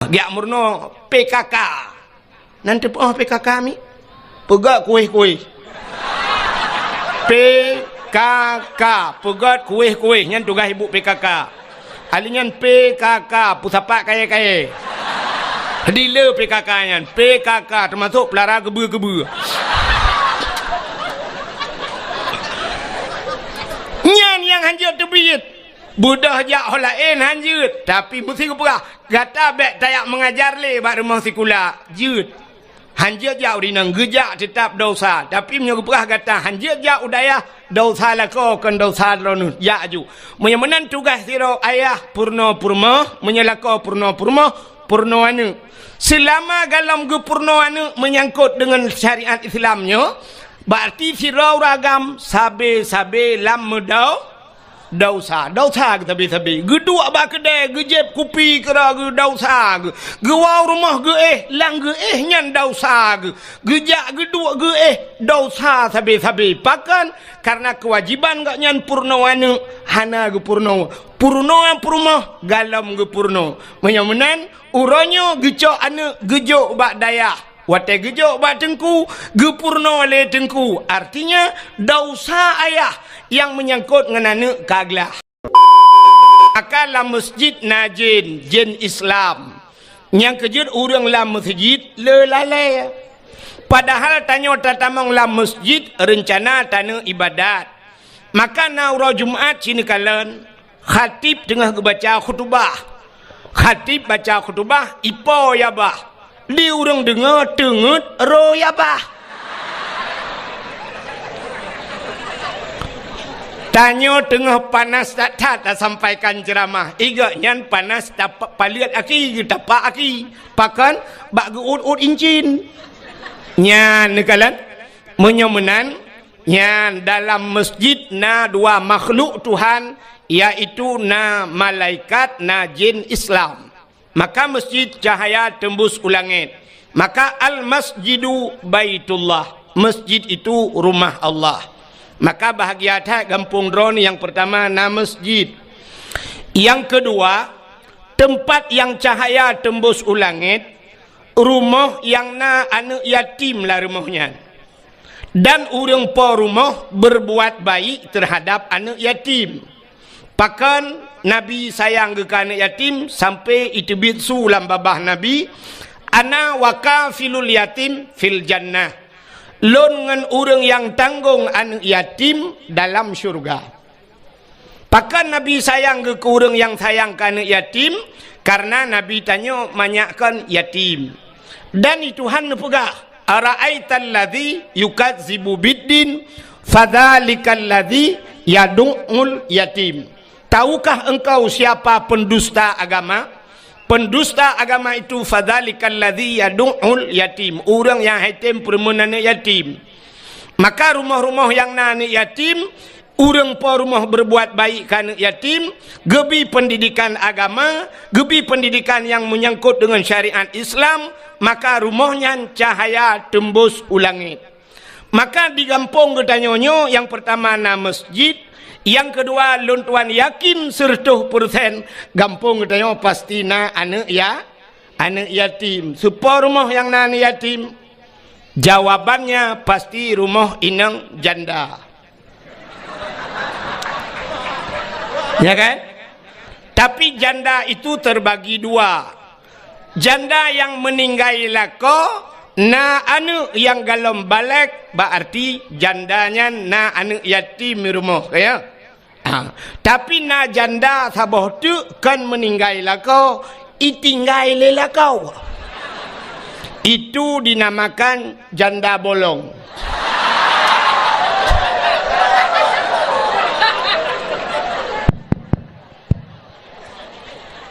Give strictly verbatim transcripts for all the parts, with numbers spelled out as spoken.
Geujak meurunoe P K K. Nan teupeue P K K mi? Peugét kuéh-kuéh. P K K, peugét kuéh-kuéh, nyan tugaih ibu P K K. Ahli nyan P K K, peusapat kayèe-kayèe. Dealer P K K nyan, P K K teumasok peulara geubeue-geubeue. Nyan nyang hanjeuet teubiet. Beudôh jak ho laén hanjeuet, tapi meusti geupeugah, gata bèk tajak meungajar lé bak rumoh sikula, jeuet. Hanjeuet jak u inong, geujak teutab desya, tapi meunyoe geupeugah gata hanjeuet jak u dayah, desya lakoe kon desya droeneuh, jak aju. Meunyoe meunan tugaih sidroe ayah peurunoe peurumoh, meunyoe lakoe peurunoe peurumoh, peurunoe aneuk. Seulama golom geupeurunoe aneuk meunyangkot deungon syariat Islam nyoe, berarti sidroe ureueng agam sabe-sabe lam meudau- Desya, desya geusabe-sabe. Geuduek bak keudè, geujieb kupi keudroe geuh, desya geuh. Geuwoe rumoh geuéh, lam geuéh nyan desya geuh. Geujak geuduek geuéh, desya sabe-sabe. Pakon? Kareuna keuwajéban gobnyan peurunoe aneuk hana geupeurunoe. Peurunoe peurumoh golom geupeurunoe. Meunyoe meunan, uroe nyoe geucok aneuk geujok bak dayah. Watèe geujok bak teungku, geupeurunoe lé teungku, artinya desya ayah nyang meunyangkot ngon aneuk ka glah. Maka lam meuseujid na jén, jén Islam. Nyang keujeuet ureueng lam meuseujid le lalè. Padahai tanyoe tatamong lam meuseujid reuncana taneuk iébadat. Maka na uroe Jumat sineukalon, khatib teungoh geubaca khutubah. Khatib baca khutubah, ipo yah bah. Di ureueng deungoe teungeut roh yah bah. Tanyoe teungoh panas that-that tasampaikan ceuramah. Igok nyan panas tapa-, paleuet aki, geutapak aki. Pakon? Bak geuôt-ôt incin. Nyan neukalon. Meunyoe meunan, nyan dalam meuseujid na dua makhluk Tuhan, yaitu na malaikat, na jén Islam. Maka meuseujid cahya teumbus u langét. Maka al-masjidu baitullah, meuseujid itu rumah Allah. Maka bahagia that gampông droeneuh, nyang peurtama na meuseujid. Nyang keudua, teumpat nyang cahya teumbus u langét, rumoh nyang na aneuk yatim lam rumoh nyan. Dan ureueng po rumoh beurbuat baik teuhadab aneuk yatim. Pakon Nabi sayang geuh keu aneuk yatim sampoe iteubiet su lam babah Nabi, "Ana wa kafilul yatim fil jannah." Lôn ngon ureueng nyang tanggong aneuk yatim dalam syeuruga. Pakon Nabi sayang geuh keu ureueng nyang sayang keu aneuk yatim? Kareuna Nabi tanyoe manyak kon yatim. Dan di Tuhan neupeugah, "Ara'aital ladzi yukazzibu biddin, fadzalikal ladzi yadu'ul yatim." Tahukah engkau siapa pendusta agama? Pendusta agama itu, fadzalikal ladzi yadu'ul yatim, ureueng nyang han tem peureumeun aneuk yatim. Maka rumoh-rumoh nyang na aneuk yatim, ureueng po rumoh beurbuat baik keu aneuk yatim, geubri peundidikan agama, geubri peundidikan nyang meunyangkot deungon syariat Islam, maka rumoh nyan cahya teumbus u langét. Maka di gampông geutanyoe nyoe, nyang peurtama na meuseujid, nyang keudua lôn tuan yakin seureutôh peureusén gampông geutanyoe pasti na aneuk ya-, aneuk yatim. Soe po rumoh nyang na aneuk yatim? Jawabannya pasti rumoh inong janda. Ya kan? Tapi janda itu terbagi dua. Janda nyang meuninggai lakoe, na aneuk nyang golom balek, berarti janda nyan na aneuk yatim di rumoh, ya. Ha, tapi na janda saboh teuk kon meuninggai lakoe, itinggai lé lakoe. Itu dinamakan janda bolong.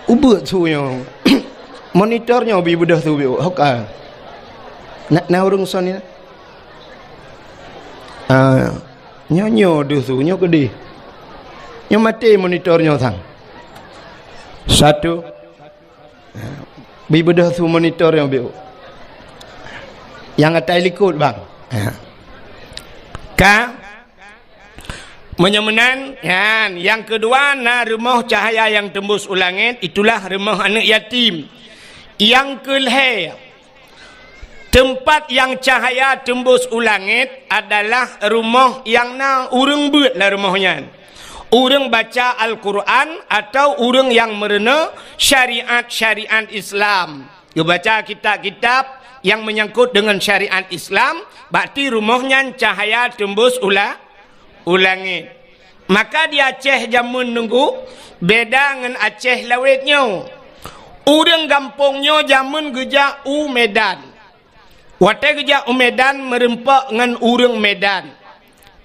Ubeuet su nyoe. Monitor nyoe bi beudôh su biôh. Hoka. Na, na ureueng son ni. Ah, nyoe, nyoe deuh su, nyoe keudeh. Nyoe maté monitor nyoe sang. Satu. Bi beudôh su monitor nyoe biôh. Nyang atai likot, bang. Ka? Meunyoe meunan, nyan, nyang keudua na rumoh cahya nyang teumbus u langét, itulah rumoh aneuk yatim. Nyang keulhèe, teumpat nyang cahya teumbus u langét adalah rumoh nyang na ureuëng beuet lam rumoh nyan. Ureuëng baca Al-Quran atau ureuëng nyang meurunoe syariat-syariat Islam. Geubaca kitab-kitab nyang meunyangkot deungon syariat Islam, berarti rumoh nyan cahya teumbus u la-, u langét. Maka di Aceh jameun nunggu beda ngon Aceh lawét nyoe. Ureuëng gampông nyoe jameun geujak u Medan. Watée geujak u Medan meureumpok ngon ureuëng Medan.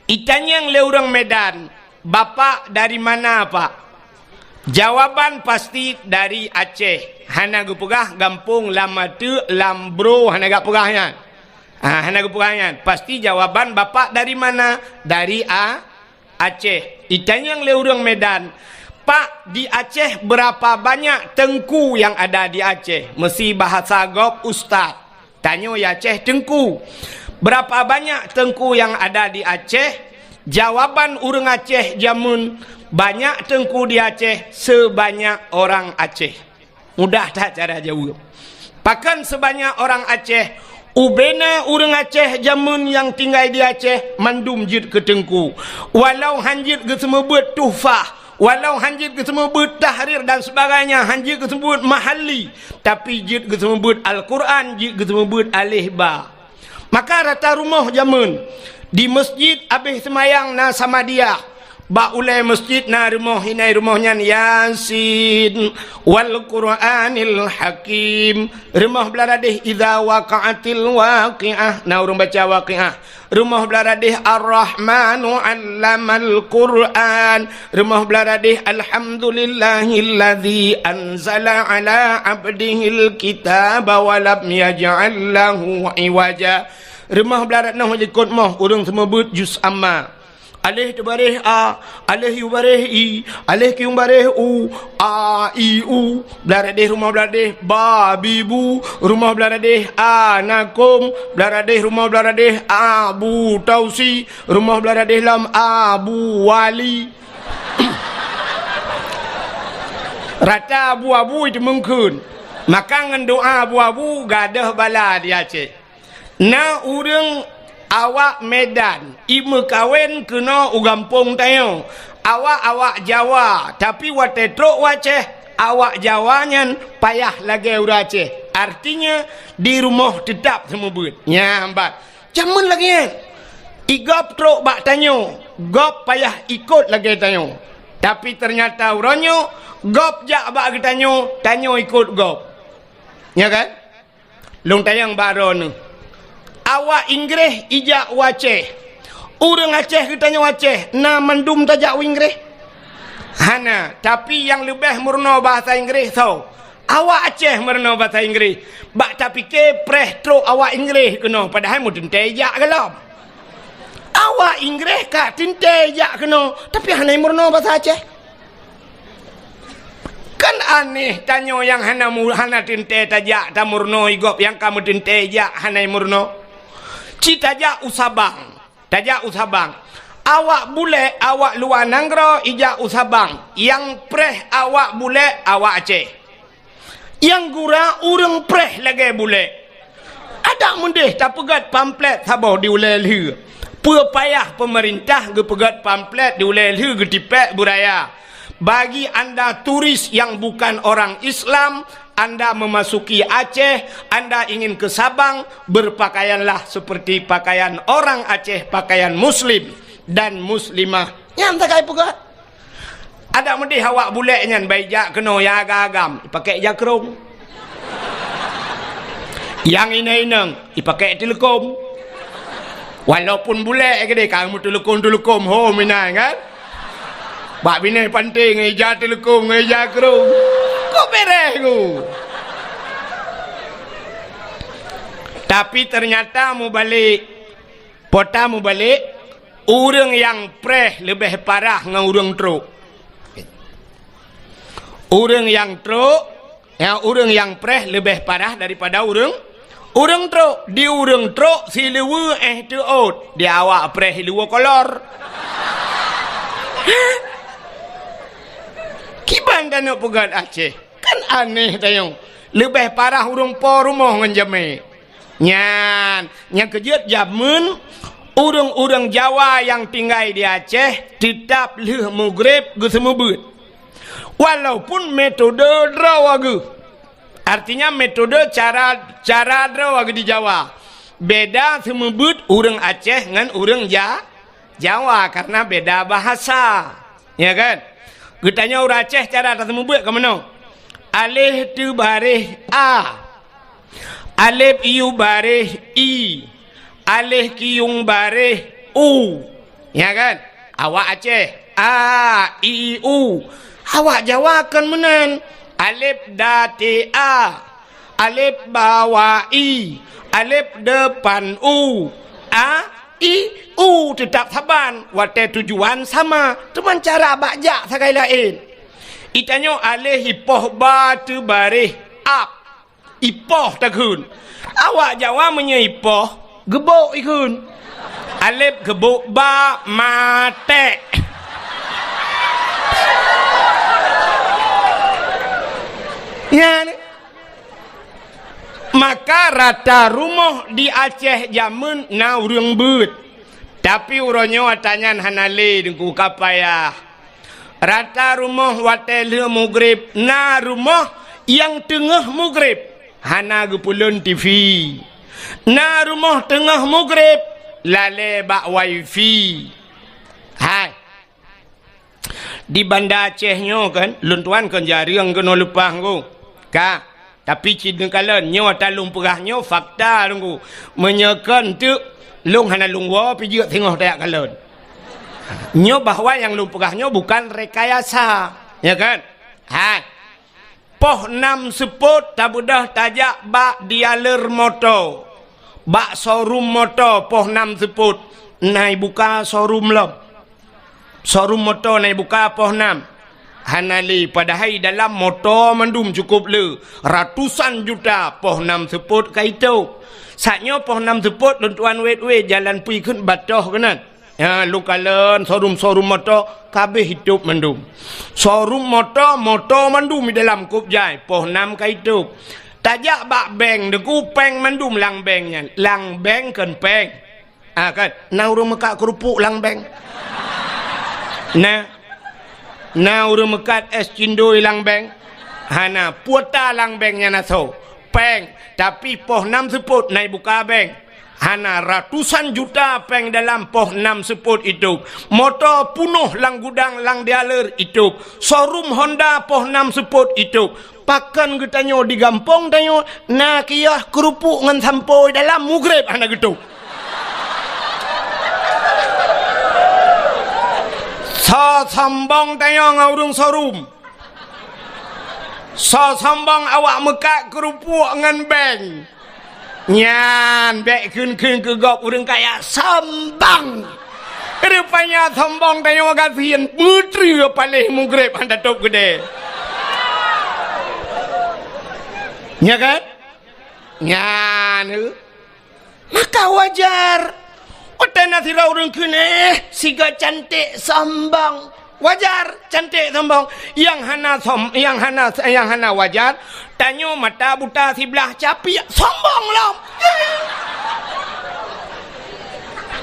Itanyong lé ureuëng Medan, "Bapak dari mana, Pak?" Jawaban pasti dari Aceh. Hana geupeugah gampông lam ateuk, lam bro, hana geupeugah nyan. Ha, hana geupeugah nyan. Pasti jawaban, "Bapak dari mana?" "Dari A-, Aceh." Itanyong lé ureuëng Medan, "Pak, di Aceh berapa banyak teungku yang ada di Aceh?" Meusi bahasa gob ustaz. Tanyoe ya Aceh teungku. "Berapa banyak teungku yang ada di Aceh?" Jawaban ureuëng Aceh jameun, "Banyak teungku di Aceh sebanyak orang Aceh." Mudah that cara jaweueb. Pakon sebanyak orang Aceh? Ubena ureuëng Aceh jameun nyang tinggai di Aceh mandum jeuet keu teungku. Walau han jeuet geuseumeubeuet tuhfah, walau han jeuet geuseumeubeuet tahrir dan sebagainya, han jeuet geuseumeubeuet mahalli, tapi jeuet geuseumeubeuet Al-Quran, jeuet geuseumeubeuet aleh ba. Maka rata rumoh jameun, di meuseujid abéh seumayang na samadiah, bak ulée meuseujid na rumoh, inan rumoh nyan Yasin wal Qur'anil Hakim. Rumoh blah radeh Idza Waqa'atil Waqi'ah, na ureuëng baca Waqi'ah. Rumoh blah radeh Ar-Rahmanu 'Allamal Qur'an. Rumoh blah radeh Alhamdulillahilladzi anzala 'ala 'abdihil kitaba wa lam yaj'al lahu 'iwaja. Rumoh blah radeh noh likot moh ureuëng seumeubeuet juz amma. Aleh teubareh a, aleh yubareh i, aleh kiubareh u, a, i, u. Blah radeh rumoh blah radeh ba, bi, bu. Rumoh blah radeh a, na, kum. Blah radeh rumoh blah radeh a, bu, tausi. Rumoh blah radeh lam a, bu, wali. Rata abu-abu itu meungkeun. Maka ngon doa abu-abu gadôh bala di Aceh. Na ureuëng awak Medan imeukawen keunoe u gampông tanyoe. Awak-awak Jawa, tapi watée trok u Aceh, awak Jawa nyan payah lagée ureuëng Aceh. Artinya, di rumoh teutap seumeubeuet. Nyan bat. Jameun lagée nyan. I gob trok bak tanyoe, gob payah ikot lagée tanyoe. Tapi teunyata uroe nyoe, gob jak bak geutanyoe, tanyoe ikot gob. Nya kan? Lôn tanyong bak droeneuh. Awak Inggréh ijak u Aceh. Ureuëng Aceh geutanyoe Aceh, na mandum tajak u Inggréh? Hana, tapi nyang leubeh meurunoe bahasa Inggréh soe? Awak Aceh meurunoe bahasa Inggréh. Bak tapike preh trok awak Inggréh keunoe, padahai meuteuntée jak gohlom. Awak Inggréh ka teuntée jak keunoe, tapi hana meurunoe bahasa Aceh. Kan aneh tanyoe nyang hana mu-, hana teuntée tajak tameurunoe i gob nyang ka meuteuntée jak hana meurunoe. Ci tajak u Sabang. Tajak u Sabang. Awak bulek, awak luwa nanggroe ijak u Sabang. Nyang preh awak bulek, awak Aceh. Nyang gura ureuëng preh lagée bulek. Adak meudeh tapeugét pamflet saboh di ulée lheueh. Peue payah peumeurintah geupeugét pamflet di ulée lheueh geutipék beuraya. Bagi anda turis yang bukan orang Islam, anda memasuki Aceh, anda ingin ke Sabang, berpakaianlah seperti pakaian orang Aceh, pakaian muslim dan muslimah. Nyan sagai peugah. Adak meudeh awak bulek nyan bai jak keunoe nyang agam-agam, ipakék jakrong. Nyang inong-inong, ipakék teuleukom. Walaupun bulek keudeh ka meuteuleukom-teuleukom ho meunan kan. Bak binéh panté ngon ija teuleukom ngon ija krong. Kok beres ku? Tapi ternyata mubalek, pota mubalek, ureuëng nyang preh leubeh parah ngon ureuëng trok. Ureuëng nyang trok, ya, ureuëng nyang preh leubeh parah daripada ureuëng, ureuëng trok. Di ureuëng trok siluweue éh teuôt, di awak preh siluweue kolor. Kiban tanyoe peugét Aceh. Kan aneh tanyoe. Leubeh parah ureuëng po rumoh ngon jamé. Nyan, nyang keujeuet jameun ureuëng-ureuëng Jawa nyang tinggai di Aceh teutab lheueh mugreb geuseumeubeut. Walaupun metode droe geuh. Artinya metode cara, cara droe geuh di Jawa. Beda seumeubeut ureuëng Aceh ngon ureuëng Ja-, Jawa karena beda bahasa. Ya kan? Geutanyoe ureuëng Aceh cara taseumeubeut ka meunoe. Aleh teubareh a. Aleb iu bareh i. Aleh kiyueng bareh u. Ya kan? Awak Aceh. A, i, u. Awak Jawa kon meunan. Aleb date a. Aleb bawa i. Aleb depan u. A, i, u teutab saban. Watée tujuan sama. Teuma cara bak jak sagai laén. Itanyoe aleh ipoh ba teubareh ab. Ipoh takheun. Awak Jawa meunyoe ipoh, geubok ikheun. Aleb geubok ba matek. Nyan. Maka rata rumoh di Aceh jameun na ureuëng beuet. Tapi uroe nyoe ata nyan hana lé Teungku, ka payah. Rata rumoh watée lheueh mugreb na rumoh nyang teungoh mugreb hana geupeulon T V. Na rumoh teungoh mugreb lalée bak wifi. Hai. Di Banda Aceh nyoe kan, lôn tuan kon jareueng keunoe leupah ngku. Ka. Tapi cit neukalon, nyoe ata lôn peugah nyoe fakta Teungku. Meunyoe kon teuk, lôn hana lôn woe pih jeuet singoh tajak kalon. Nyoe bahwa nyang lôn peugah nyoe bukan rekayasa, ya kan? Hai. Poh nam seupôt tabeudôh tajak bak dealer moto. Bak showroom moto poh nam seupôt na ibuka showroom lom. Showroom moto na ibuka poh nam. Hana lé, padahai dalam moto mandum cukôp le. Ratusan juta poh nam seupôt ka itôb. Saat nyoe poh nam seupôt lôn tuan wét-wét jalan pui kheun batoh keunan. Ya, lôn kalon showroom-showroom moto kabéh itôb mandum. Showroom moto, moto mandum di dalam kôb jai, poh nam ka itôb. Tajak bak bank, Teungku, péng mandum lam bank nyan. Lam bank kon péng. Ah, kan? Na ureuëng meukat keurupuk lam bank? Na. Na ureuëng meukat és cindoi lam bank? Hana. Kuota lam bank nyan asoe. Péng. Tapi poh nam seupôt na ibuka bank. Hana, ratusan juta péng dalam poh nam seupôt itôb. Moto punoh lam gudang lam dealer itôb. Showroom Honda poh nam seupôt itôb. Pakon geutanyoe di gampông tanyoe na kios keurupuk ngon sampo dalam mugreb hana geutôb. Soe sombong tanyoe ngon ureuëng showroom? Soe sombong awak meukat keurupuk ngon bank? Nyan bék kheun-kheun keu gob ureuëng kaya sombong. Rupanya sombong tanyoe gasien, meutri paléh mugreb hana tôb keudée. Nya kan? Nyan. Maka wajar. Watée na sidroe ureuëng kheun, eh, sigoe cantik sombong. Wajar, cantik sombong. Nyang hana som-, nyang hana, nyang hana wajar, tanyoe mata buta siblah capiak sombong lom.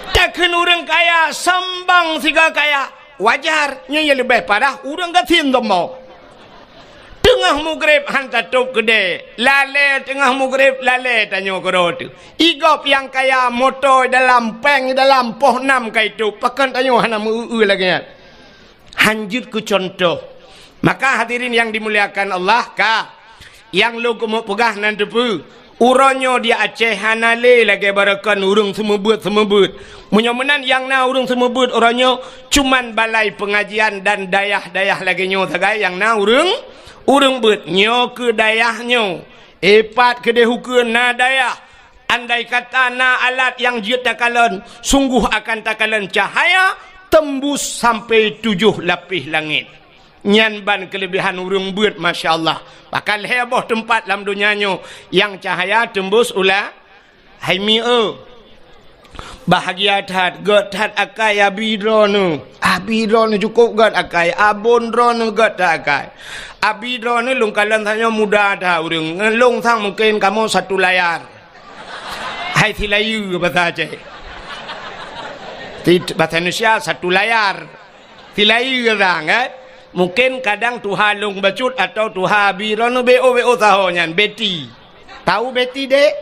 Takheun ureuëng kaya sombong sigoe kaya. Wajar, nyoe nyang leubeh parah ureuëng gasien sombong. Teungoh mugreb han tatôb keudée. Lalée teungoh mugreb, lalée tanyoe keudroe teuh. Igob nyang kaya moto dalam, péng dalam, poh nam ka itôb, pakon tanyoe hana meu-eu lagée nyan. Han jeuet keu cuntoh. Maka hadirin nyang dimuliakan Allah, ka nyang lôn keumeung peugah nan teupeue. Uroe nyoe di Aceh hana lé lagée baroekon ureuëng seumeubeuet-seumeubeuet. Meunyoe meunan nyang na ureuëng seumeubeuet uroe nyoe, cuman balai peungajian dan dayah-dayah lagée nyoe sagai nyang na ureuëng, ureuëng beuet. Nyoe keu dayah nyoe, ipat keudeh ukeue na dayah. Andai kata na alat nyang jeuet takalon, sunggoh akan takalon cahya teumbus sampai tujoh lapéh langét. Nyan ban keuleubehan ureuëng beuet, masya Allah. Bahkan lhée boh teumpat lam donya nyoe nyang cahya teumbus u la-, hai mi-, eu. Bahagia that, gét that akai abi droeneuh. Abi droeneuh cukôp gét akai, abon droeneuh gét that akai. Abi droeneuh lôn kalon tanyoe muda that ureuëng. Ngon lôn sang mungken kamoe satu layar. Hai silayeue basa Aceh. Ti-, basa Indonesia satu layar. Silayeue sang, kan? Mungken kadang tuha lôn bacut atau tuha abi droeneuh B O B O saho nyan, Betty. Tahu Betty, Dek?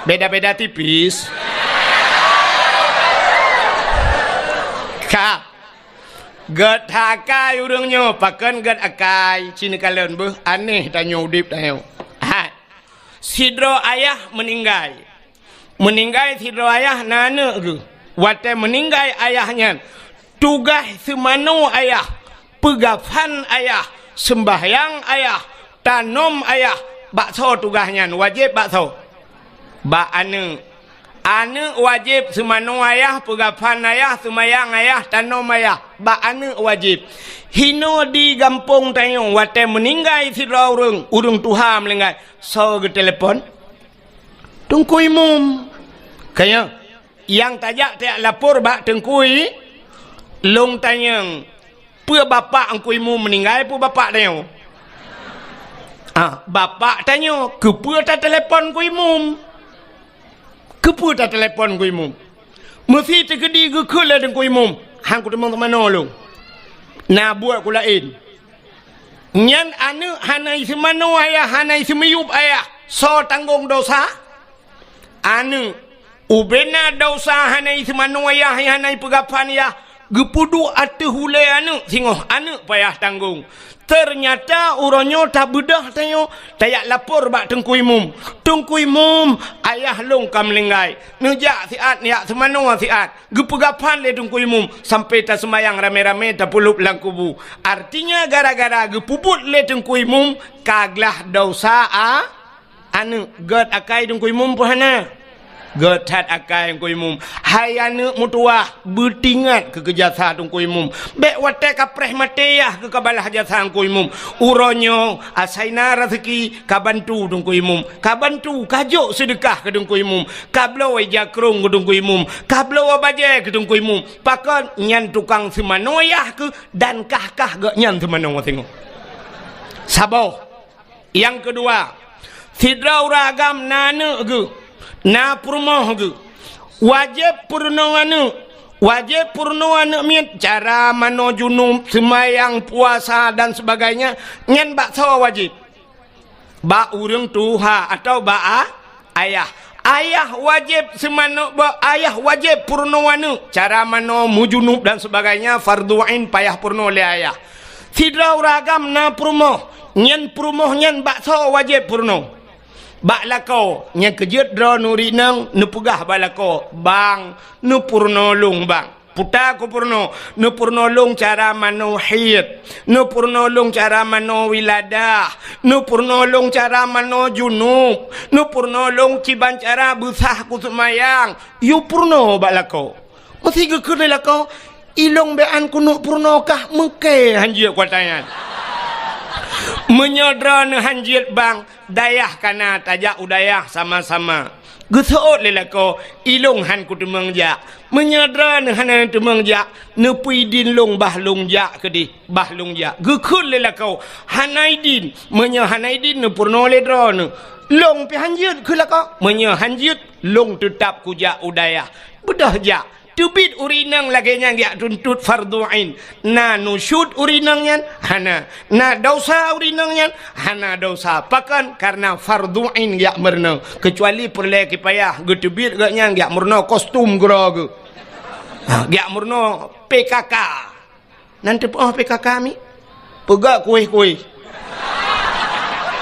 Beda-beda tipis. Ka. Gét that akai ureuëng nyoe, pakon gét akai, ci neukalon beuh, aneh tanyoe udeb tanyoe. Hai. Sidroe ayah meuninggai. Meuninggai sidroe ayah na aneuëk geuh. Watée meuninggai ayah nyan, tugaih seumanoe ayah, peugafan ayah, seumbahyang ayah, tanom ayah, bak soe tugaih nyan, wajéb bak soe? Bak aneuëk. Aneuëk wajéb seumanoe ayah, peugafan ayah, seumayang ayah, tanom ayah, bak aneuëk wajéb. Hinoe di gampông tanyoe watée meuninggai sidroe ureuëng, ureuëng tuha meuninggai, soe geutelepon? Teungku Imum. Kaya, nyang tajak tajak lapor bak Teungku I-, lôn tanyong, peue bapak Teungku Imum meuninggai, peue bapak tanyoe? Ah, bapak tanyoe, keupeue tatelepon Teungku Imum? Keupeue tatelepon Teungku Imum? Meusi teukeudi geukheun lé Teungku Imum, han kuteumong seumanoe lôn. Na buet ku laén. Nyan aneuëk hana iseumanoe ayah, hana iseumiyueb ayah. Soe tanggong dosa? Aneuëk. Ubena dosa hana iseumanoe ayah, hana ipeugafan ayah, geupeuduek ateueh ulée aneuëk singoh, aneuëk payah tanggong. Teunyata uroe nyoe tabeudôh tanyoe, tajak lapor bak Teungku Imum. "Teungku Imum, ayah lôn ka meuninggai. Neujak siat, neujak seumanoe siat." Geupeugafan lé Teungku Imum, sampai taseumayang ramé-ramé tapeulop lam kubu. Artinya gara-gara geupeubuet lé Teungku Imum, ka glah dosa a-, aneuëk. Gét akai Teungku Imum peue hana? Gét that akai Teungku Imum. Hai aneuëk meutuwah, beutingat keu keujasa Teungku Imum. Bék watée kapreh maté yah keu kabalah jasa Teungku Imum. Uroe nyoe asai na raseuki ka bantu Teungku Imum. Ka bantu, ka jok seudeukah keu Teungku Imum. Ka bloe ija krông keu Teungku Imum. Ka bloe bajée keu Teungku Imum. Pakon nyan tukang seumanoe yah keuh dan kah-kah geuh nyan seumanoe singoh. Saboh. Nyang keudua, sidroe ureuëng agam na aneuëk geuh, na peurumoh geuh. Wajéb peurunoe aneuëk. Wajéb peurunoe aneuëk miet cara manoe junub, seumayang, puasa dan sebagainya. Nyan bak soe wajéb? Bak ureuëng tuha atau bak a-, ayah. Ayah wajéb seumanoe, bak ayah wajéb peurunoe aneuëk. Cara manoe, meujunub dan sebagainya, fardu ain payah peurunoe lé ayah. Sidroe ureuëng agam na peurumoh, nyan peurumoh nyan bak soe wajéb peurunoe? Bak lakoe. Nyang keujeuet droeneuh ureuëng inong neupeugah bak lakoe, "Bang, neupeurunoe lôn, Bang." Peue ta kupeurunoe? Neupeurunoe lôn cara manoe haid, neupeurunoe lôn cara manoe wiladah, neupeurunoe lôn cara manoe junub, neupeurunoe lôn kiban cara beusah kuseumayang. Yue peurunoe bak lakoe. Meusi geukheun lé lakoe, "Ilôn bék an keuneuk peurunoe kah, meuké han jeuet kuata nyan." Meunyoe droeneuh han jeuet, Bang, dayah ka na, tajak u dayah sama-sama. Geuseuôt lé lakoe, "Ilôn han kuteumeung jak." Meunyoe droeneuh hana teumeung jak, neupeue idin lôn bah lôn jak keudeh, bah lôn jak. Geukheun lé lakoe, "Hana idin." Meunyoe hana idin, neupeurunoe lé droeneuh, "Lôn pih han jeuet," kheun lakoe. "Meunyoe han jeuet, lôn teutab kujak u dayah." Beudôh jak. Teubiet ureuëng inong lagée nyan geujak tuntot fardu ain. Na nusyuz ureuëng inong nyan? Hana. Na dosa ureuëng inong nyan? Hana dosa. Pakon? Karena fardu ain geujak meurunoe. Keucuali peureulée kipayah geuteubiet geuh nyan geujak meurunoe kostum keudroe geuh. Ha, geujak meurunoe P K K. Nan teupeue P K K mi? Peugét kueh-kueh.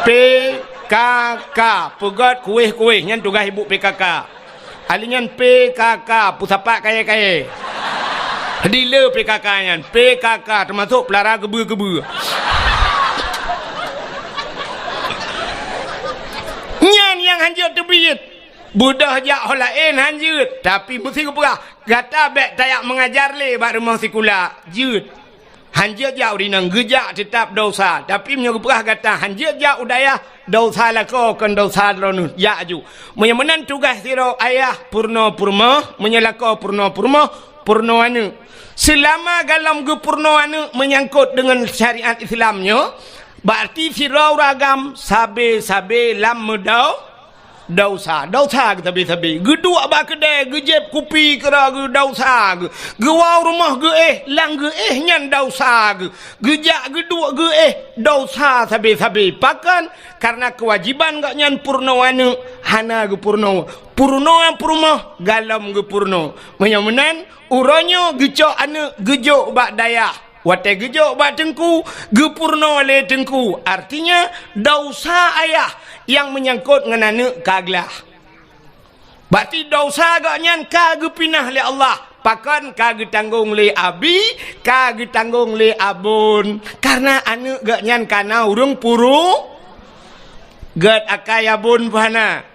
P K K, peugét kueh-kueh, nyan tugaih ibu P K K. Ahli nyan P K K, peusapat kayée-kayée. Dealer P K K nyan, P K K teumasok peulara geubeue-geubeue. Nyan nyang han jeuet teubiet. Beudôh jak ho laén han jeuet, tapi meusi geupeugah, "Gata bék tajak meungajar lé bak rumoh sikula." Jeuet. Han jeuet jak u inong, geujak teutab desya. Tapi meunyoe geupeugah gata han jeuet jak u dayah, desya lakoe kon desya droeneuh, jak aju. Meunyoe meunan tugaih sidroe ayah peurunoe peurumoh, meunyoe lakoe peurunoe peurumoh, peurunoe aneuëk. Seulama golom geupeurunoe aneuëk meunyangkot deungon syariat Islam nyoe, berarti sidroe ureuëng agam sabe-sabe lam meudau- Desya, desya geusabe-sabe. Geuduek bak keudè, geujieb kupi keudroe geuh desya geuh. Geuwoe u rumoh geuéh, lam geuéh nyan desya geuh. Geujak geuduek geuéh, desya sabe-sabe. Pakon? Kareuna keuwajéban gobnyan peurunoe aneuëk hana geupeurunoe. Peurunoe peurumoh golom geupeurunoe. Meunyoe meunan, uroe nyoe geucok aneuëk geujok bak dayah. Watée geujok bak teungku, geupeurunoe lé teungku, artinya desya ayah nyang meunyangkot ngon aneuëk ka glah. Berarti desya gobnyan ka geupinah lé Allah, pakon ka geutanggong lé abi, ka geutanggong lé abon, kareuna aneuëk gobnyan ka na ureuëng puru. Gét akai abon peue hana?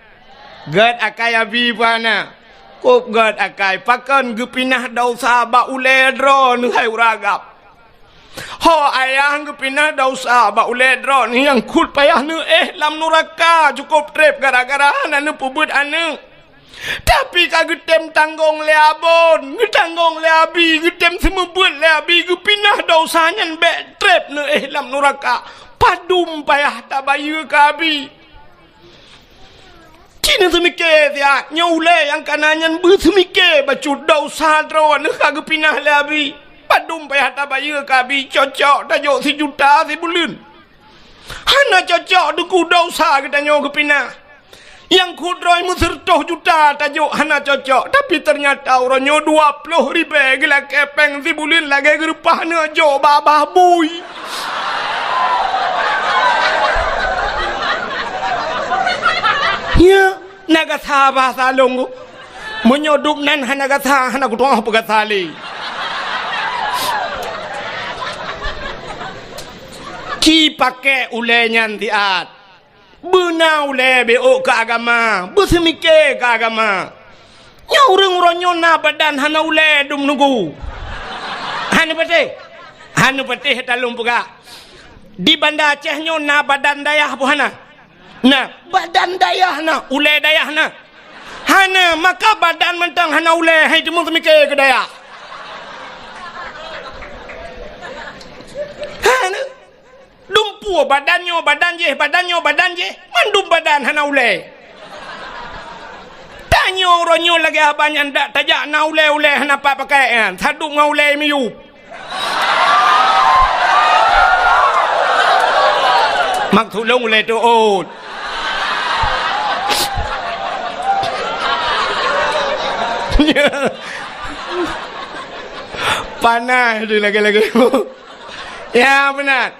Gét akai abi peue hana? Kôb gét akai, pakon geupinah desya bak ulée droeneuh hai ureuëng agam. Ho ayah geupinah desya bak ulée droeneuh nyang kheueh payah neuéh lam nuraka cukôp treb gara-gara hana neupeubeuet aneuëk. Tapi ka geutem tanggong lé abon, geutanggong lé abi, geutem seumeubeuet lé abi, geupinah desya nyan bék treb neuéh lam nuraka. Padum payah tabayeue keu abi. Ci neuseumiké siat, nyoe ulée nyang kana nyan beuseumiké bacut desya droeneuh ka geupinah lé abi. Padum payah tabayeue keu abi, cocok tajok sijuta sibuleuen. Hana cocok teungku, desya geutanyoe geupinah. Nyang kheueh droe meuseureutoh juta tajok hana cocok, tapi teunyata uroe nyoe dua ploh ribée geulakée péng sibuleuen lagée geureupah neujok bak babah bui. Ya, na gata bahasa lôn. Meunyoe dum nan hana gata, hana kutu'oh peugata lé. Ci pakék ulée nyan siat. Beuna ulée bék keu agama, beuseumiké keu agama. Nyoe ureuëng uroe nyoe na badan hana ulée dum nunggu. Hana patéh? Hana patéh talôn peugah. Di Banda Aceh nyoe na badan dayah peue hana? Na, badan dayah na, ulée dayah na. Hana, maka badan mantong hana ulée, hai teuma seumiké keu dayah. Hana. Dumpeue badan nyoe badan jih, badan nyoe badan jih, mandum badan hana ulée. Tanyoe uroe nyoe lagée haba nyan dak tajak na ulée-ulée hana pat pakai nyan, sadub ngon ulée miyueb. Maksud lôn ulée teuôt. Panas tu lagée-lagée. Ya, beuna.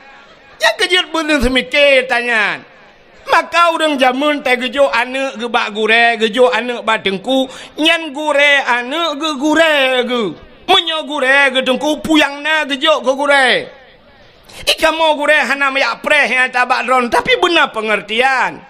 Nyang keujeuet beuneuh seumiké tanyan. Maka ureuëng jameun teuh geujok aneuëk geuh bak gurée, geujok aneuëk bak teungku, nyan gurée aneuëk geuh gurée geuh. Meunyoe gurée geuh teungku, peue nyang na geujok keu gurée. Di kamoe gurée hana meuyak preh nyang tabak droe, tapi beuna peungeurtian.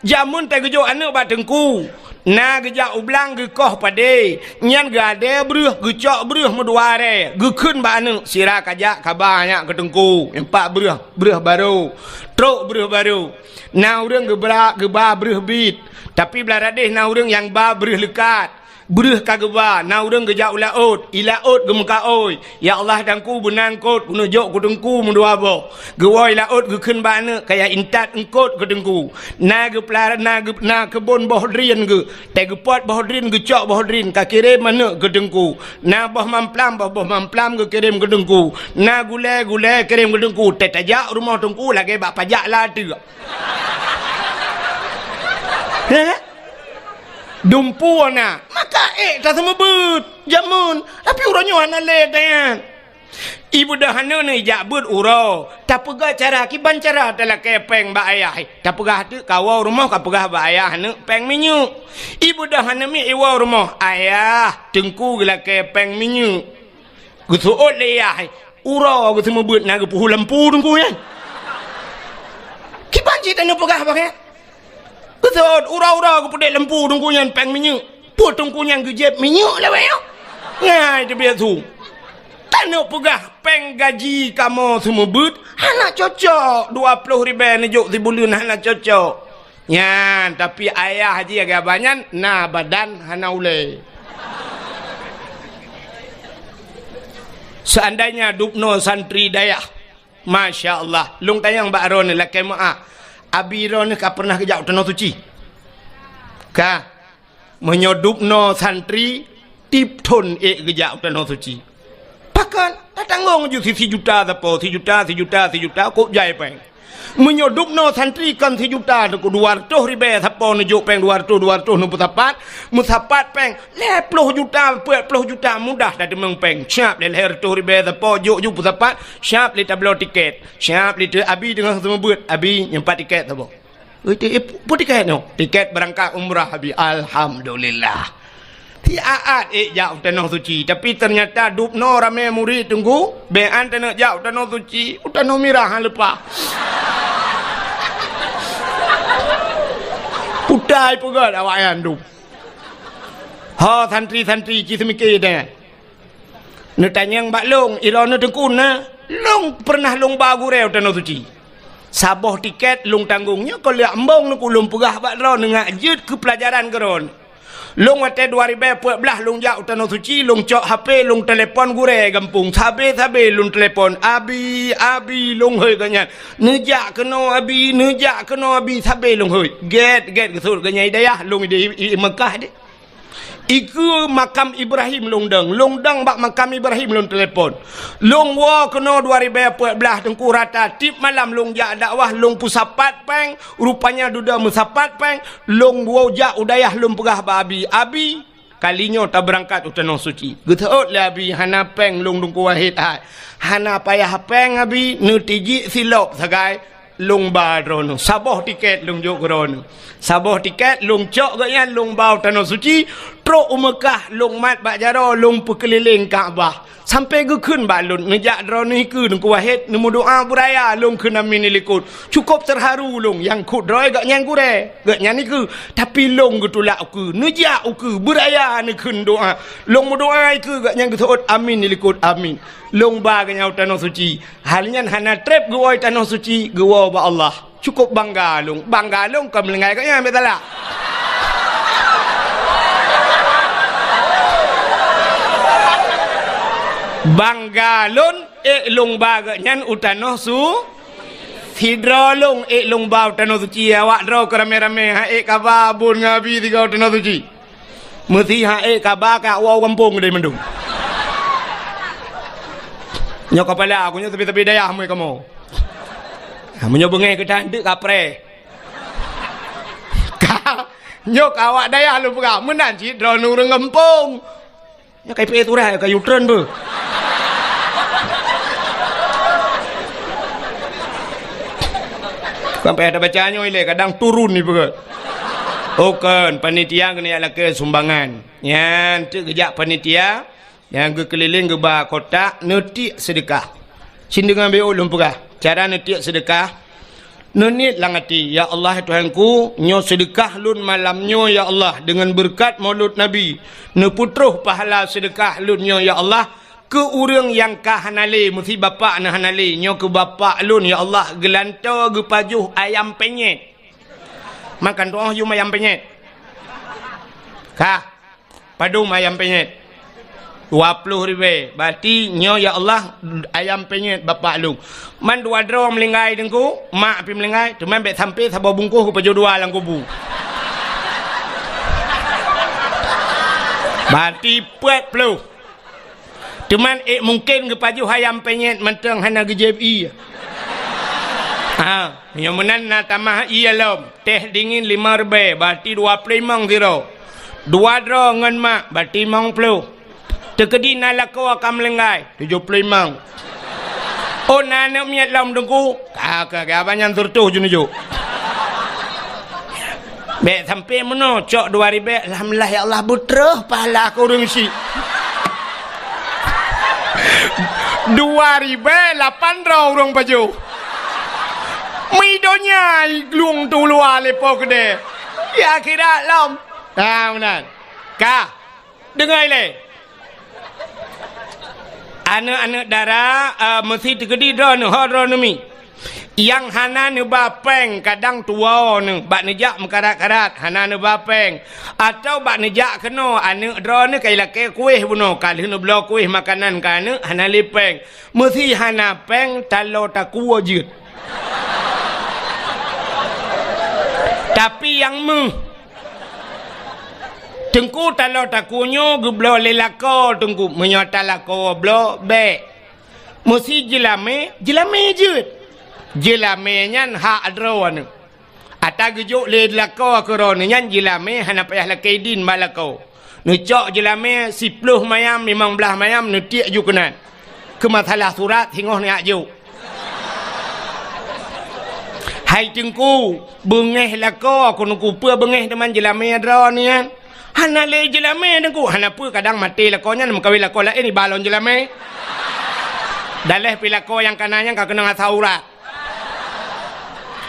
Jameun teuh geujok aneuëk bak teungku, na geujak u blang geukoh padé, nyan geuadée breueh, geucok breueh meudua arée, geukheun bak aneuëk, sira kajak kaba nyak keu teungku, empat breueh, breueh barô, trok breueh barô. Na ureuëng geubra, geuba breueh bit, tapi blah radeh na ureuëng nyang ba breueh leukat. Breueh ka geuba, na ureuëng geujak u laôt, i laôt geumeukaôi, "Ya Allah, teungku, beuna eungkôt keuneuk jok keu teungku meudua boh." Geuwoe i laôt geukheun bak aneuëk, "Kaya intat eungkôt keu teungku." Na geupeulara, na geu-, na keubon boh drien geuh, teuh geupot boh drien, geucok boh drien, ka kirém aneuëk keu teungku. Na boh mamplam, boh, boh mamplam geukirém keu teungku. Na gulée, gulée kirém keu teungku. Teuh tajak rumoh teungku lagée bak pajak lateuek. Heh? Dumpeue na, maka ék taseumeubeuet jameun, tapi uroe nyoe hana lé tanyan. Ibeudôh aneuëk nyoe ijak beuet uroe, tapeugah cara kiban cara talakée péng bak ayah. Tapeugah teuk kawoe rumoh kapeugah bak ayah aneuëk péng minyeuk. Ibeudôh aneuëk miet iwoe rumoh, "Ayah, teungku geulakée péng minyeuk." Geuseuôt lé yah, uroe geuseumeubeuet na geupeuhu lampu teungku nyan. Kiban cit tanyoe peugah bagai. Geuseuôt uroe-uroe geupeudék lampu teungku nyan péng minyeuk. Peue teungku nyan geujieb minyeuk lawét nyoe? Ngai teubiet su. Ka Aneuk peugah, "Péng gaji kamoe seumeubeuet hana cocok, dua ploh ribèe neujok sibuleuen hana cocok." Nyan, tapi ayah jih agak banyan na badan hana ulèe. Seandainya dubnoe santri dayah, masya Allah, lôn tanyong bak droeneuh lakèe meu'ah, abi droeneuh ka pernah geujak u Tanoh Suci? Ka. Meunyoe dubnoe santri, tiep thon ék geujak u Tanoh Suci. Pakon? Tatanggong ju si, sijuta sapo, sijuta, sijuta, sijuta, kôb jai péng. Meunyoe dubnoe santri kon sijuta, teungku, dua reutôh ribèe sapo neujok péng dua reutôh, dua reutôh neupeusapat, meusapat péng lhèe ploh juta, peuet ploh juta mudah tateumeung péng. Siap lé lhèe reutôh ribèe sapo jok ju peusapat, siap lé tabloe tiket, siap lé teu-, abi teungoh seumeubeuet, abi nyoe pat tiket sapo. Ui, ti-, eh, peue tiket nyoe? Tiket beurangkat umrah, abi. Alhamdulillah. Siat-at ék jak u Tanoh Suci, tapi teunyata dubnoe ramè murit, teungku, bèk an taneuk jak u Tanoh Suci, u Tanoh Mirah han leupah. Putai peugöt awaknyan dum. Ho santri-santri ci seumike nyan. Neutanyong bak lôn, ilôn neuteukun na, lôn peureunah lôn ba gurèe u Tanoh Suci. Saboh tiket lôn tanggong, nyoe kon lheueh embong neukeu lôn peugah bak droeneuh ngat jeuet keu peulajaran keu droeneuh. Lôn watèe dua ribèe peuet blah lôn jak u Tanoh Suci, lôn cok H P, lôn telepon gurèe gampông. Sabe-sabe lôn telepon, "Abi, abi," lôn hôi gobnyan. "Neujak keunoe, abi, neujak keunoe, abi," sabe lôn hôi. Gèt-gèt geusut gobnyan i dayah, lôn i, i, i Meukah deh. Ikeue makam Ibrahim lôn dong. Lôn dong bak makam Ibrahim lôn telepon. Lôn woe keunoe dua ribèe peuet blah teungku rata tiep malam lôn jak dakwah lôn peusapat péng, rupanya dudoe meusapat péng, lôn woe jak u dayah lôn peugah bak abi, "Abi, kali nyoe tabeurangkat u Tanoh Suci." Geuseuôt lé abi, "Hana péng lôn Teungku Wahid hai." "Hana payah péng abi, neutijik silop sagai." Lôn ba droeneuh. Saboh tiket lôn jok keu droeneuh. Saboh tiket lôn cok gobnyan lôn ba u Tanoh Suci, trok u Meukah lôn mat bak jaroe lôn peukeulileng Ka'bah. Sampoe geukheun bak lôn, "Neujak droeneuh ikeue Teungku Wahid, neumeudoa beuraya," lôn kheun, "Amin likot." Cukôp teuharu lôn, nyang kheun droe gobnyan gurèe, gobnyan ikeue, tapi lôn geutulak ukeue, neujak ukeue, beuraya neukheun doa. Lôn meudoa ikeue gobnyan geuseuôt, "Amin likot, amin." Lôn ba gobnyan u Tanoh Suci. Hal nyan hana trép geuwoe Tanoh Suci, geuwoe bak Allah. Cukôp bangga lôn. Bangga lôn kon meulinggai gobnyan, bèk salah. Bangga lôn, ék lôn ba gobnyan u Tanoh Su-, sidroe lôn ék lôn ba u Tanoh Suci, awak droe keu ramè-ramè, han ék kaba bun ngon abi sigoe u Tanoh Suci. Meusi han ék kaba ka woe gampông deh mandum. Nyoe kapala aku nyoe sabe-sabe dayah mui kamoe. Ha, meunyoe beungèh geutanteuk kapreh. Ka, nyoe ka awak dayah lôn peugah, meunan cit droeneuh ureueng gampông. Nyoe ka ipeuék turah, ka U-turn beuh. Sampai ada baca nyoe ilèe, kadang turun ni peugah. Oh, kon, panitia keuneuk lakèe sumbangan. Nyan teuk geujak panitia, nyang geukeulileng geuba kotak neutiek seudeukah. Cit deungon B O lôn peugah, cara neutiek seudeukah, neuniet lam até, "Ya Allah, Tuhanku, nyoe seudeukah lôn malam nyoe, ya Allah, deungon beureukat Maulud Nabi, neupeutroh pahala seudeukah lôn nyoe, ya Allah, keu ureueng nyang ka hana lé, meusi bapak na hana lé, nyoe keu bapak lôn, ya Allah, geulantoe geupajoh ayam penyet." Makan tu'oh yum ayam penyet. Kah. Padum ayam penyet? Dua ploh ribèe. Berarti nyoe, ya Allah, ayam penyet bapak lôn. Man dua droe meulinggai Teungku, mak pih meulinggai, teuma bèk sampai saboh bungkôh geupajoh dua lam kubu. Berarti peuet ploh. Teuma ék mungken geupajoh ayam penyet mantong hana geujép ié. Ha, nyoe meunan na tamah ié lom. Teh dingin lima ribèe, berarti dua ploh limong sidroe. Dua droe ngon mak, berarti limong ploh. Teukeudi na lakoe ka meulinggai, tujoh ploh limong. Oh, na aneuk miet lom Teungku? Ka, ka, ka, abang nyan seureutôh ju neujok. Bèk sampai meunoe, cok dua ribèe, alhamdulillah ya Allah, beutroh pahala keu ureueng syiek. Dua ribèe lapan droe ureueng pajoh. Meudonya i glung tu luwa lé po keudè. Ya akhirat lom. Ha, meunan. Ka. Deungoe ilèe. Aneuk-aneuk dara, eh, meusi teukeudi droeneuh, ho droeneuh mi. Nyang hana neuba péng kadang tuwoe neuh, bak neujak meukarat-karat, hana neuba péng. Atawa bak neujak keunoe, aneuk droeneuh ka ilakée kuéh bunoe, ka lheueh neubloe kuéh makanan keu aneuk, hana lé péng. Meusi hana péng, taloe takue jeuet. Tapi nyang meuh, Teungku, taloe takue nyoe geubloe lé lakoe, Teungku. Meunyoe talakoe bloe, bék. Meusi jeulamé, jeulamé jeuet. Jeulamé nyan hak droeneuh. Ata geujok lé lakoe keu droeneuh nyan jeulamé hana payah lakée idin bak lakoe. Neucok jeulamé siploh mayam, limong blaih mayam, neutiek ju keunan. Keu masalah surat singoh neujak jok. Hai Teungku, beungéh lakoe keuneuk peue beungéh teuma jeulamé droeneuh nyan. Hana lé jeulamé Teungku, hana peue kadang maté lakoe nyan meukawen lakoe laén iba lom jeulamé. Daleh pi lakoe nyang kana nyan ka keunong asam urat.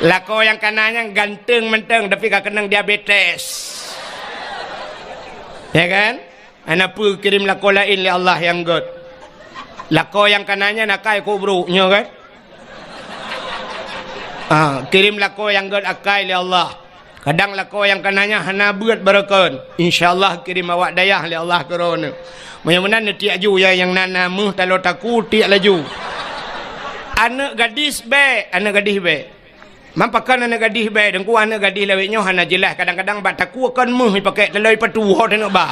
Lakoe nyang kana nyan ganteng mantong, tapi ka keunong diabetes. Ya kan? Hana peue kirém lakoe laén lé Allah nyang gét. Lakoe nyang kana nyan akai keu brok nyoe kan? Ah, kirém lakoe nyang gét akai lé Allah. Kadang lakoe nyang kana nyan hana beuet barokon. Insya Allah kirém awak dayah lé Allah keu droeneuh. Meunyoe meunan neutiek ju nyang na, na meuh taloe takue tiek laju. Aneuk gadis bék, aneuk gadis bék. Man pakon aneuk gadis bék, Teungku, aneuk gadis lawét nyoe hana jeulaih, kadang-kadang bak takue kon meuh ipakék taloe ipatu ho teuneuk ba.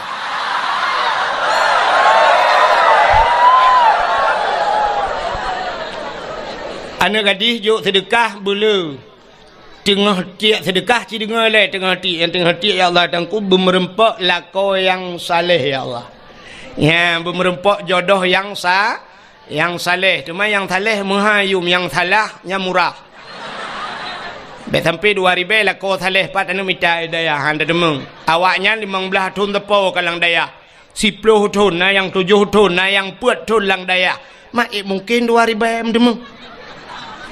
Aneuk gadis jok seudeukah beuleu. Teungoh tiek seudeukah ci deungoe lé, teungoh tiek, nyang teungoh tiek, "Ya Allah, Teungku, beumeureumpok lakoe nyang saleh, ya Allah. Nyang beumeureumpok jodoh nyang sa-, nyang saleh." Teuma nyang saleh meuha yum, nyang salah nyang murah. Bék sampai dua ribée lakoe saleh pat aneuk mita dayah han teumong. Awaknyan limong blaih thon teupo ka lam dayah. Siploh thon, na nyang tujoh thon, na nyang peuet thon lam dayah. Mak, eh, mungken dua ribée meuteumé?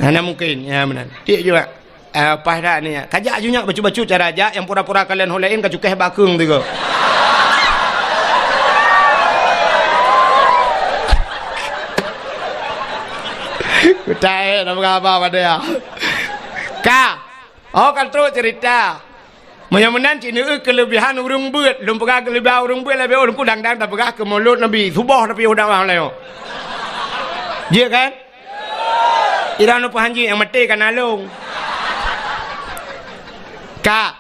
Hana mungken, ya meunan. Tiek juga. Eh, paih dak ni, ya. Kajak ju nyak bacut-bacut cara jak, nyang pura-pura kalon ho laén ka cukéh bakeueng tiga. Kutai, nama apa pada ya? Ka. Oh, kan terus cerita. Meunyoe meunan cit neueu keuleubihan ureuëng beuet. Lôn peugah keuleubihan ureuëng beuet, leubeh oh lôn kudang-dang tapeugah keu mulod Nabi. Suboh tapi udah wah leo. Jeuet kan? Ira nu peuhanji nyang maté kana lôn. Ka.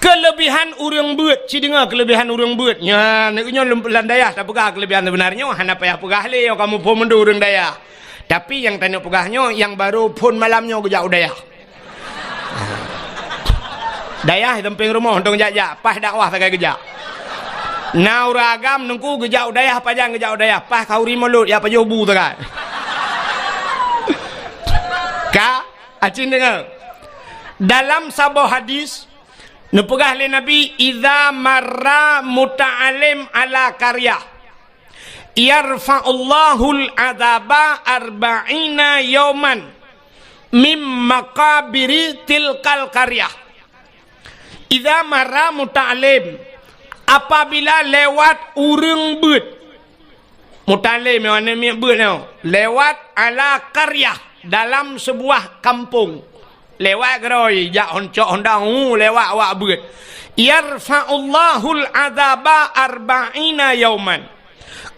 Keuleubihan ureuëng beuet, ci deungoe keuleubihan ureuëng beuet. Nya, neueu nyoe lôn lam dayah tapeugah keuleubihan seubeuna nyoe hana payah peugah lé, kamoe phon meundu ureuëng dayah. Tapi nyang tanyoe peugah nyoe, nyang barô phon malam nyoe geujak u dayah. Dayah di sampéng rumoh, dong jak-jak, paih dakwah sagai geujak. Na ureuëng agam nungku geujak u dayah, pajan geujak u dayah, paih khauri mulod, ya pajoh bu sagai. Ka, acin deungoe. Dalam saboh hadis, neupeugah lé Nabi, "Idza marra muta'allim ala qaryah." "Yarfa'ullahul adzaba arba'ina yauman mim maqabiri tilkal qaryah." Idza marra muta'allim, apabila lewat ureuëng beuet. Muta'allim nyoe aneuk miet beuet nyoe, lewat ala qaryah, dalam sebuah kampung. Lewat keudroe, jak hon cok honda, hu, lewat awak beuet. "Yarfa'ullahul adzaba arba'ina yauman."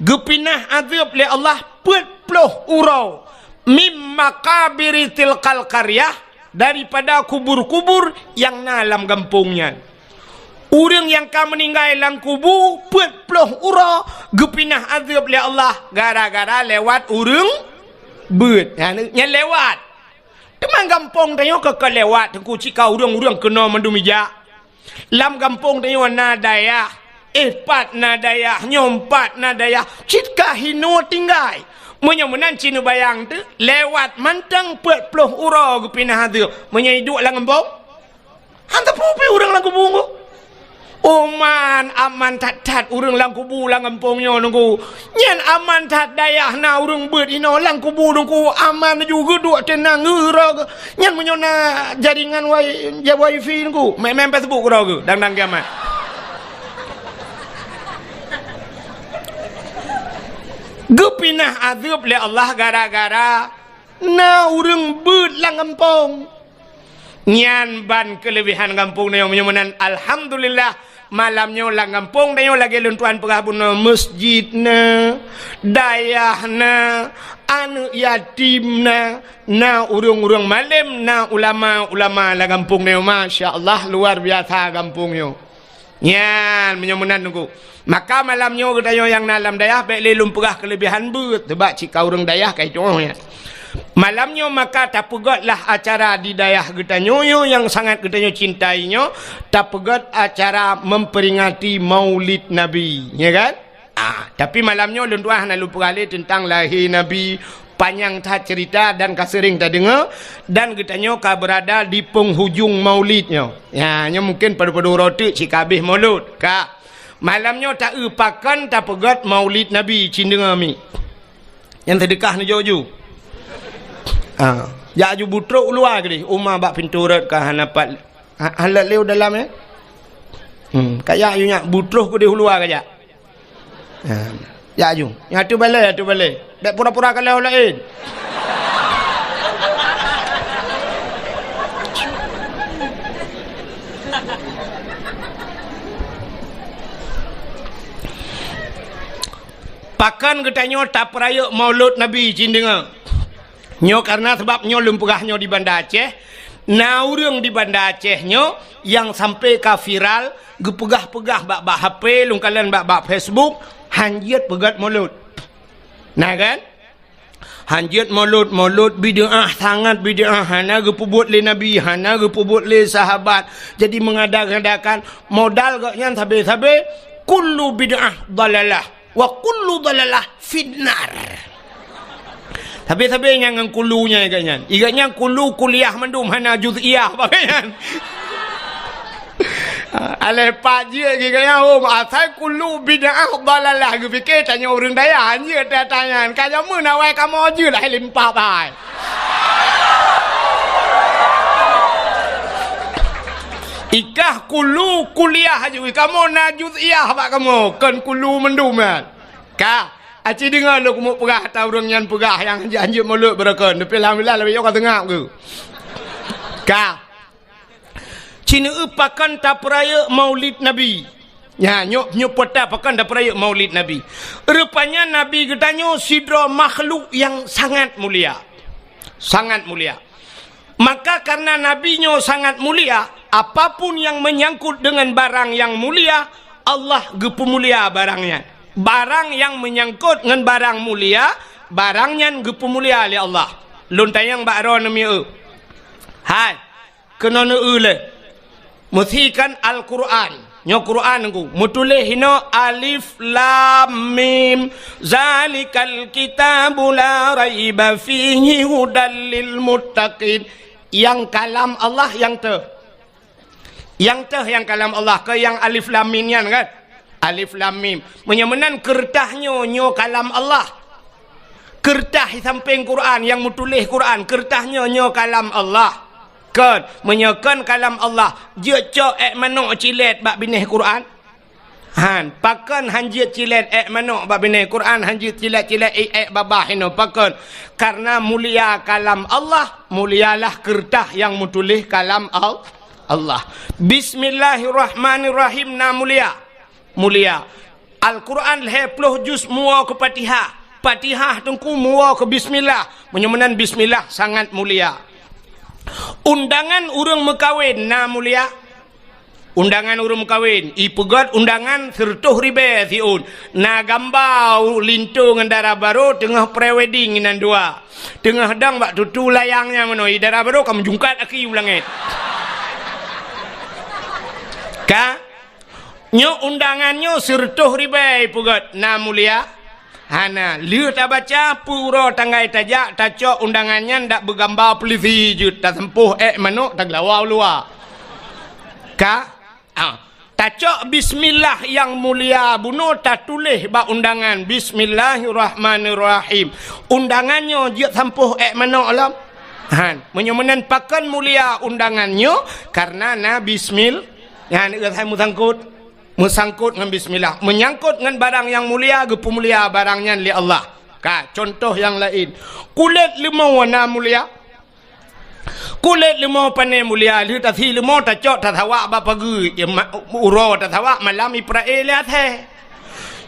Geupinah azeueb lé Allah peuet ploh uroe, "Mim maqabiri tilkal qaryah," daripada kubur-kubur nyang na lam gampông nyan. Ureuëng nyang ka meuninggai lam kubu peuet ploh uroe geupinah azeueb lé Allah gara-gara lewat ureuëng beuet. Nyan, nyan lewat. Teuma gampông tanyoe ka, ka lewat, Teungku, cit ka ureuëng-ureuëng keunoe mandum ijak. Lam gampông tanyoe na dayah, eh, pat na dayah, nyoe pat na dayah, cit ka hinoe tinggai. Meunyoe meunan cit neubayang teuh, lewat mantong peuet ploh uroe geupinah azeueb. Meunyoe iduek lam gampông, han teupeu pih ureuëng lam kubu nyoe. Oman, aman that-that ureuëng lam kubu lam gampông nyoe Teungku. Nyan aman that dayah na ureuëng beuet inoe lam kubu Teungku. Aman ju geuduek teunang geurok. Nyan meunyoe na jaringan wai-, ja wifi Teungku. Main-main Facebook keudroe geu, dang-dang kiamat. Geupinah azeueb lé Allah gara-gara na ureuëng beuet lam gampông. Nyan ban keuleubehan gampông nyoe. Meunyoe meunan, alhamdulillah, malam nyoe lam gampông tanyoe lagée lôn tuan peugah bunoe, meuseujid na, dayah na, aneuëk yatim na, na ureuëng-ureuëng malém, na ulama-ulama lam gampông nyoe. Masya Allah, luar biasa gampông nyoe. Nyan, meunyoe meunan Teungku. Maka malam nyoe geutanyoe nyang na lam dayah, bék lé lôn peugah keuleubehan beuet, sabab cit ka ureuëng dayah ka itu'oh nyan. Malam nyoe maka tapeugét lah acara di dayah geutanyoe nyoe nyang sangat geutanyoe cintai nyoe, tapeugét acara memperingati Maulid Nabi, ya kan? Ah, tapi malam nyoe lôn tuan hana lôn peugah lé teuntang lahé Nabi, panyang that cerita dan ka seuring tadeungoe, dan geutanyoe ka beurada di penghujung Maulid nyoe. Ya, nyoe mungken padub-padub uroe teuk cit ka abéh Maulud. Ka. Malam nyoe ta-eu pakon tapeugét Maulid Nabi, cit deungoe mi. Nyang seudeukah neujok ju. Ah, jak ju butrok u luwa keudeh, uma bak pintoe rot ka hana pat. Ha, hana lé u dalam, ya? Hmm, ka jak ju nyak butrok keudeh u luwa ka jak. Ha, jak ju. Nyang atu balée, atu balée. Bék pura-pura kalon laén. Pakon geutanyoe tapeurayeuk Maulud Nabi, cit deungoe. Nyoe kareuna sabab nyoe lôn peugah nyoe di Banda Aceh, na ureuëng di Banda Aceh nyoe nyang sampai ka viral, geupeugah-peugah bak, bak H P, lôn kalon bak, bak Facebook, hanjeuet peugét Maulud. Na kan? Hanjeuet Maulud, Maulud bid'ah, sangat bid'ah, hana geupeubuet lé Nabi, hana geupeubuet lé sahabat. Jadi mengada-ngadakan modal gobnyan sabe-sabe, kullu bid'ah dalalah. Wa kullu dalalah finnar. Sabe-sabe nyang ngon kulu nyan igat nyan. Igat nyan kulu kuliah mandum hana juz'iyah bak nyan. Alah pat jeuet igat nyan, oh, asai kulu bid'ah dalalah geupike tanyoe ureuëng dayah, anjeuet tanya. Ka jameun awai kamoe jeuet hai limpa bai. Ikah kulu kuliah aju, kamoe na juz'iyah bak kamoe, kon kulu mandum nyan. Ka, aci deungoe lôn keumeung peugah ata ureuëng nyan peugah nyang hanjeuet-hanjeuet Maulud beureukan, tapi alhamdulillah lagée nyoe ka seungab geuh. Ka. Cit neueu pakon tapeurayeuk Maulid Nabi. Nya, nyoe, nyoe peuet pakon tapeurayeuk Maulid Nabi. Rupanya Nabi geutanyoe sidroe makhluk nyang sangat mulia. Sangat mulia. Maka kareuna Nabi nyoe sangat mulia, apapun nyang meunyangkot deungon barang nyang mulia, Allah geupeumulia barang nyan. Barang nyang meunyangkot ngon barang mulia, barang nyan geupeumulia lé Allah. Lôn tanyong bak droeneuh mieu. Hai, keunoe neueu lé. Meusikan Al-Qur'an. Nyoe Qur'an Teungku. Meutuléh inoe alif lam mim. Zalikal kitabu la raiba fihi hudal lil muttaqin. Nyang kalam Allah nyang teuh. Nyang teuh nyang kalam Allah, keu nyang alif lam mim nyan kan? Alif lam mim. Meunyoe meunan keureutah nyoe, nyoe kalam Allah. Keureutah di sampéng Qur'an, nyang meutuléh Qur'an, keureutah nyoe, nyoe kalam Allah. Kon, meunyoe kon kalam Allah, jeuet cok ék manok cilét bak binéh Qur'an? Han, pakon han jeuet cilét ék manok bak binéh Qur'an, han jeuet cilét-cilét ék, ék babah inoe, pakon? Kareuna mulia kalam Allah, mulialah keureutah nyang meutuléh kalam Al-, Allah. Bismillahirrahmanirrahim na mulia. Mulia. Al-Qur'an lhée ploh juz muwoe keu Fatihah. Fatihah Teungku muwoe keu bismillah. Meunyoe meunan bismillah sangat mulia. Undangan ureuëng meukawen na mulia. Undangan ureuëng meukawen, ipeugét undangan sireutôh ribée siôn. Na gamba linto ngon dara barô teungoh pre-wedding inan dua. Teungoh dong bak tutu layang nyan meunoe, dara barô ka meujungkat aki u langét. Ka? Nyoe undangan nyoe sireutôh ribée ipeugét, na mulia? Hana. Lheueh tabaca, peue uroe tanggai tajak, tacok undangan nyan dak beugamba peulisi jeuet, taseumpôh ék manok, tageulawa u luwa. Ka? Ah. Tacok bismillah nyang mulia bunoe tatuléh bak undangan, Bismillahirrahmanirrahim. Undangan nyoe jeuet sampoh ék manok lom? Han, meunyoe meunan pakon mulia undangan nyoe, kareuna na bismil-, nyan, eh, hai meusangkot. Meusangkot ngon bismillah. Meunyangkot ngon barang nyang mulia, geupeumulia barang nyan lé Allah. Ka, contoh nyang laén. Kulét leumô na mulia. Kulét leumô pane mulia, lheueh tasi leumô tacok tasawak bak pageue, ya, ma-, uroe tasawak malam iprae lé asèe.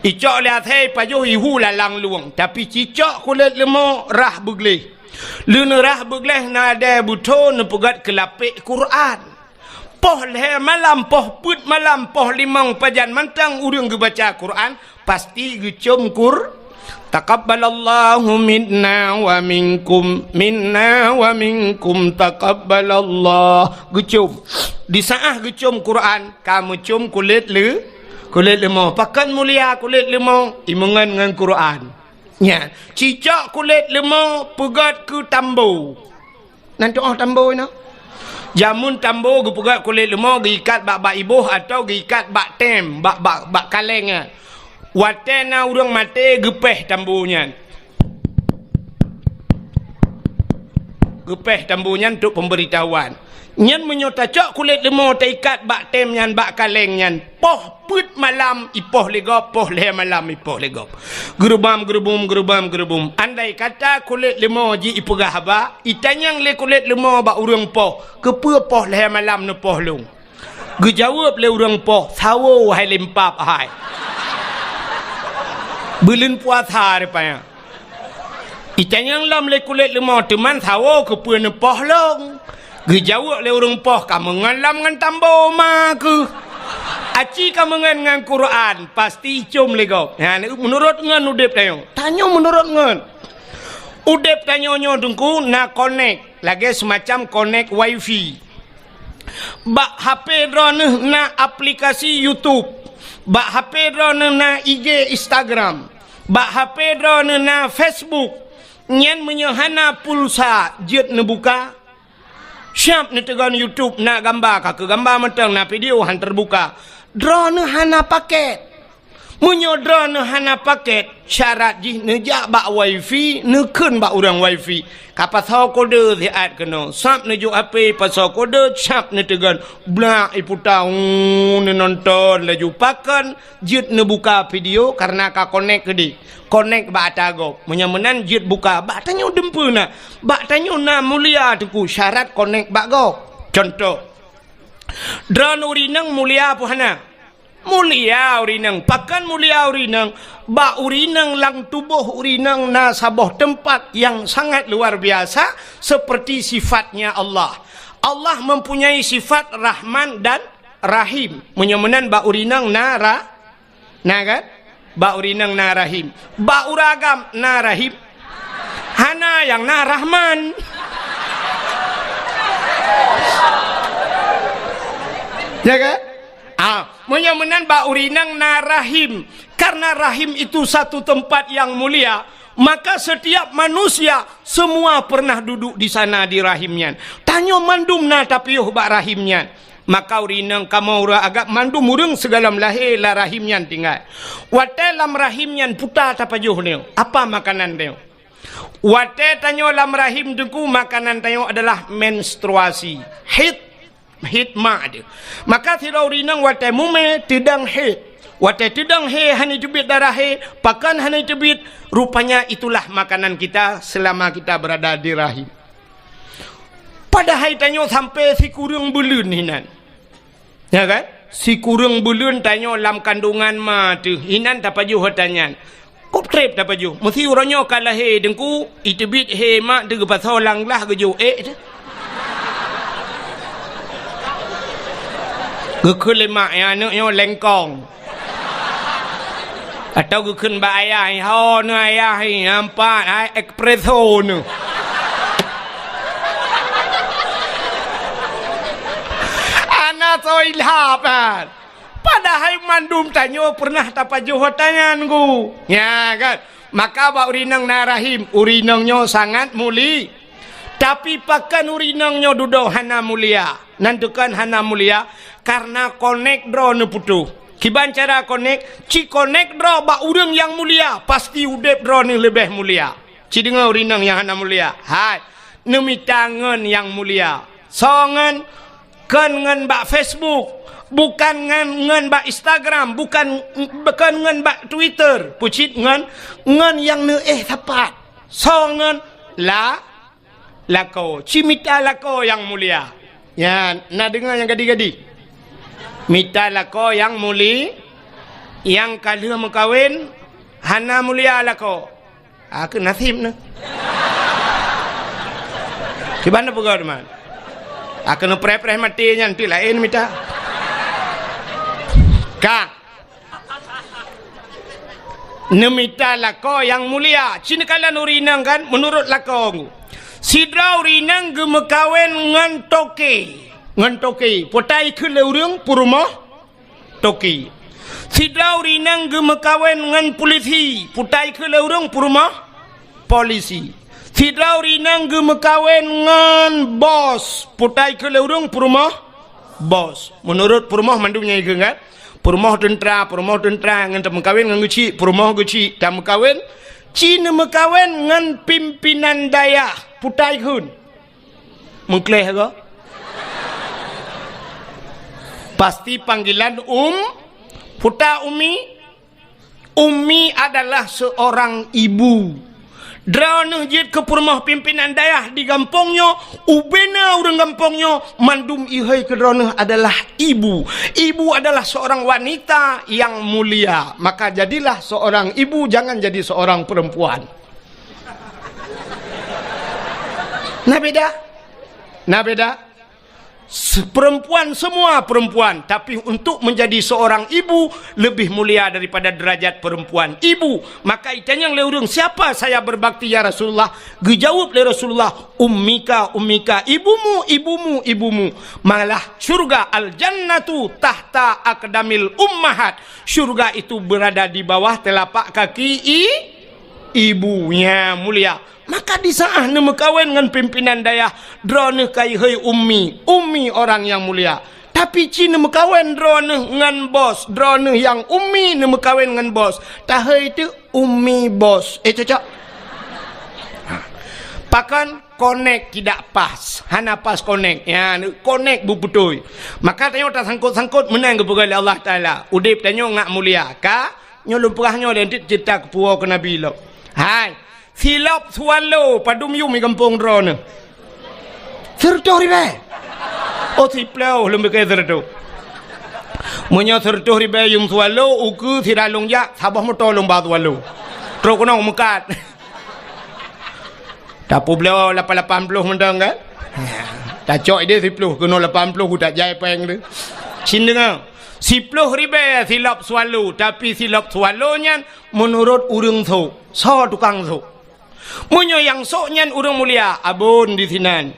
Icok lé asèe ipajoh ihu lalang lueng, tapi cicok kulét leumô rhah beugleh. Lheueh neurhah beugleh na dèe beutho neupeugöt keu lapék Quran. Poh lhèe malam, poh peuet malam, poh limong pajan mantong ureueng geubaca Quran, pasti geucôm Qur-, "Taqabbalallahu minna wa minkum, minna wa minkum taqabbalallah." Geucôm. Di saat geucôm Quran, ka meucôm kulét leu-, kulét leumô. Pakon mulia kulét leumô? Imeungon ngon Quran. Nyan, cicok kulét leumô peugöt keu tambo. Nan tu'oh tambo nyoe. Jameun tambo geupeugöt kulét leumô geuikat bak, bak iboh atawa geuikat bak tem, bak, bak, bak kaleng nyan. Watèe na ureueng maté geupéh tambo nyan. Geupéh tambo nyan untuk pemberitahuan. Nyan meunyoe tacok kulét leumô taikat bak tem nyan, bak kaleng nyan, poh peuet malam ipoh lé gob, poh lhèe malam ipoh lé gob. Geurubam, geurubum, geurubam, geurubum. Andai kata kulét leumô jih ipeugah haba, itanyong lé kulét leumô bak ureueng poh, "Keupeue poh lhèe malam neupoh lôn?" Geujaweueb lé ureueng poh, "Sawo hai limpab hai. Buleuen puasa rupanya." Itanyong lom lé kulét leumô, "Teuma sawo keupeue neupoh lôn?" Geujaweueb lé ureueng poh, "Kameungon lom ngon tambo ma keuh. Aci kameungon ngon Quran, pasti icôm lé gob." Nyan, meunurot ngon udép tanyoe. Tanyoe meunurot ngon. Udép tanyoe nyoe Teungku na konek, lagèe seumacam konek wifi. Bak H P droeneuh na aplikasi YouTube. Bak H P droeneuh na I G, Instagram. Bak H P droeneuh na Facebook. Nyan meunyoe hana pulsa, jeuet neubuka? Siap neuteugon YouTube, na gamba, ka keu gamba mantong, na video han teubuka. Droeneuh hana paket. Meunyoe droeneuh hana paket, syarat jih neujak bak wifi, neukheun bak ureueng wifi. Ka pasoe kode siat keunoe, sab neujok H P, pasoe kode, sab neuteugon. Blak iputa, uu, neunonton laju. Pakon jeuet neubuka video, kareuna ka konek keudeh. Konek bak ata gob. Meunyoe meunan jeuet buka, bak tanyoe dumpeue na. Bak tanyoe na mulia Teungku, syarat konek bak gob. Contoh, droeneuh ureueng inong mulia peue hana? Mulia ureueng inong. Pakon mulia ureueng inong? Bak ureueng inong lam tuboh ureueng inong na saboh teumpat nyang sangat luar biasa, seperti sifatnya Allah. Allah mempunyai sifat Rahman dan Rahim. Meunyoe meunan bak ureueng inong na ra-, na kan? Bak ureueng inong na Rahim. Bak ureueng agam na Rahim. Hana, nyang na Rahman. Ya kan? Ah, meunyoe meunan bak ureueng inong na rahim. Karena rahim itu satu tempat yang mulia, maka setiap manusia semua pernah duduk di sana di rahim nyan. Tanyoe mandum na tapiôh bak rahim nyan. Maka ureueng inong kamoe ureueng agam mandum ureueng sigohlom lahé lam rahim nyan tinggai. Watèe lam rahim nyan puta tapajoh nyoe, apa makanan nyoe? Watèe tanyoe lam rahim Teungku, makanan tanyoe adalah menstruasi. Haid, haid mak teuh. Maka sidroe ureueng inong watèe mumè teudong haid. Watèe teudong haid hana teubiet darah haid, pakon hana teubiet, rupanya itulah makanan kita selama kita berada di rahim. Padahai tanyoe sampai sikureueng buleuen hinan. Ya kan? Sikureueng buleuen tanyoe lam kandungan ma teuh, inan tapajoh ata nyan. Kok trép tapajoh? Meusi uroe nyoe ka lahé Teungku, iteubiet hé mak teuh geupasoe lam glah geujok ék teuh. Geukheun lé mak, "Ya, aneuk nyoe lengkong." Atau geukheun bak ayah, "Ho neuh ayah, nampak hai espresso neuh." Hana soe ilham kan. Padahai mandum tanyoe pernah tapajoh ata nyan, Teungku. Ya kan? Maka bak ureueng inong na rahim, ureueng inong nyoe sangat muli-, tapi pakon ureueng inong nyoe dudoe hana mulia? Nan tukon hana mulia, karena konek droe neuputôh. Kiban cara konek? Ci konek droe bak ureueng nyang mulia, pasti udép droeneuh leubeh mulia. Ci deungoe ureueng inong nyang hana mulia. Hai, neumita ngon nyang mulia. Soe ngon? Kon ngon bak Facebook, bukan ngon, ngon bak Instagram, bukan, kon ngon bak Twitter, peucit ngon, ngon nyang neuéh sapat. Soe ngon? La-, lakoe. Ci mita lakoe nyang mulia. Nyan, na deungoe nyang gadih-gadih. Mita lakoe nyang muli-, nyang ka lheueh meukawen, hana mulia lakoe. Ah, keu naseb neuh. Kiban neupeugah teuma. Ah, keuneuk preh-preh maté nyan, teuk laén mita. Ka. Neumita lakoe nyang mulia. Ci neukalon ureueng inong kan, meunurot lakoe. Sidroe ureueng inong geumeukawen ngon toke. Ngon toke. Peutai kheun lé ureueng peurumoh toke. Sidroe ureueng inong geumeukawen ngon pulisi, peutai kheun lé ureueng peurumoh polisi. Sidroe ureueng inong geumeukawen ngon bos, peutai kheun lé ureueng peurumoh bos. Meunurot peurumoh mandum nyang ikheun kan? Peurumoh teuntra, peurumoh teuntra ngon tameukawen ngon geuchik, peurumoh geuchik tameukawen, ci neumeukawen ngon pimpinan dayah, peutai kheun. Meukleh ke? Pasti panggilan um, puta umi. Umi adalah seorang ibu. Droeneuh jeuet keu peurumoh pimpinan dayah di gampông nyoe, ubena ureueng gampông nyoe, mandum ihai keu droeneuh adalah ibu. Ibu adalah seorang wanita yang mulia. Maka jadilah seorang ibu, jangan jadi seorang perempuan. Na beda? Na beda? Se-, perempuan, semua perempuan, tapi untuk menjadi seorang ibu lebih mulia daripada derajat perempuan ibu. Maka itanyong lé ureueng, "Siapa saya berbakti, ya Rasulullah?" Geujaweueb lé Rasulullah, "Ummika, ummika, ibumu, ibumu, ibumu." Malah syurga, al-jannatu tahta aqdamil ummahat. Syurga itu berada di bawah telapak kaki i-, ibu. Nya mulia. Maka di saat neumeukawen ngon pimpinan dayah, droeneuh ka ihai ummi, ummi orang yang mulia. Tapi ci neumeukawen droeneuh ngon bos, droeneuh nyang ummi neumeukawen ngon bos. Tahai teuk ummi bos. Eh, cocok? Ha. Pakon konek tidak pas, hana pas konek. Ya, konek beubeutôi. Maka tanyoe tasangkot-sangkot meunan geupeugah lé Allah Taala. Udeb tanyoe ngat mulia. Ka Nyoe lôn peugah nyoe lé, ntit ceurita keupuwoe keu Nabi lom. Hai, silop swallow padum yum i gampông droeneuh? Sireutôh ribèe. Oh, siploh lôn piké sireutôh. Meunyoe sireutôh ribèe yum swallow, ukeue sira lôn jak, saboh moto lôn ba swallow. Trok keunoe meukat. Tapeubloe lapan lapan ploh mantong kan? Tacok idéh siploh keunoe lapan ploh, ku tak jai péng tu. Cin deungoe. Siploh ribèe silop swallow, tapi silop swallow nyan meunurot ureueng sôk. Soe tukang sôk? Meunyoe nyang sôk nyan ureueng mulia, abon di sinan.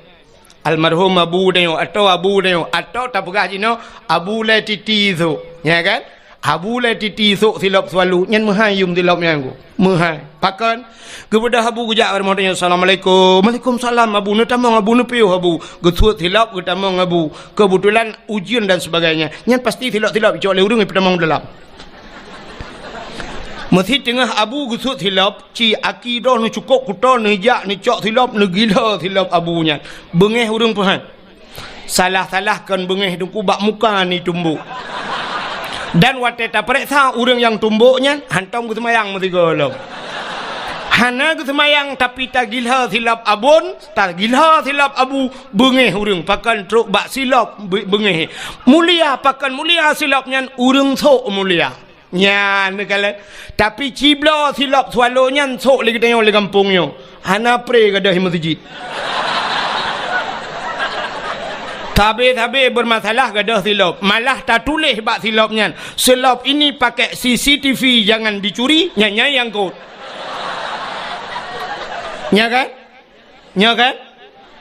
Almarhum Abu Dayo, atau Abu Dayo, atau tapeugah jinoe Abu Lé Titi sôk. Ya kan? Abu Lé Titi sôk silop swallow, nyan meuhai yum silop nyan ku. Meuhai. Pakon? Geubeudôh Abu geujak bak rumoh tanyoe, "Assalamualaikum." "Waalaikumsalam, Abu." Neutamong Abu, neupiôh Abu. Geusuet silop, geutamong Abu. Keubeutulan ujeuen dan sebagainya. Nyan pasti silop-silop icok lé ureueng ipeutamong dalam. Meusi teungoh Abu geusuet silop, ci aki droe neucukôp kuto, neujak neucok silop, neugila silop Abu nyan. Beungéh ureueng peuhan. Salah-salah kon beungéh teungku bak muka ni tumbok. Dan watée tapareksa ureueng nyang tumbok nyan hantom geuseumayang meusigoe lom. Hana geuseumayang tapi tagila silop abon, tagila silop abu, beungéh ureueng pakon trok bak silop be-, beungéh. Mulia pakon mulia silop nyan ureueng sôk mulia. Nyan neukalon. Tapi cibloe silop swallow nyan sôk lé geutanyoe lé gampông nyoe. Hana pré gadôh meuseujid. Sabe-sabe beurmasalah gadôh silop. Malah tatuléh bak silop nyan, "Silop ini pakai C C T V, jangan dicuri," nyan, nyan nyang kot. Nya kan? Nyoe kan?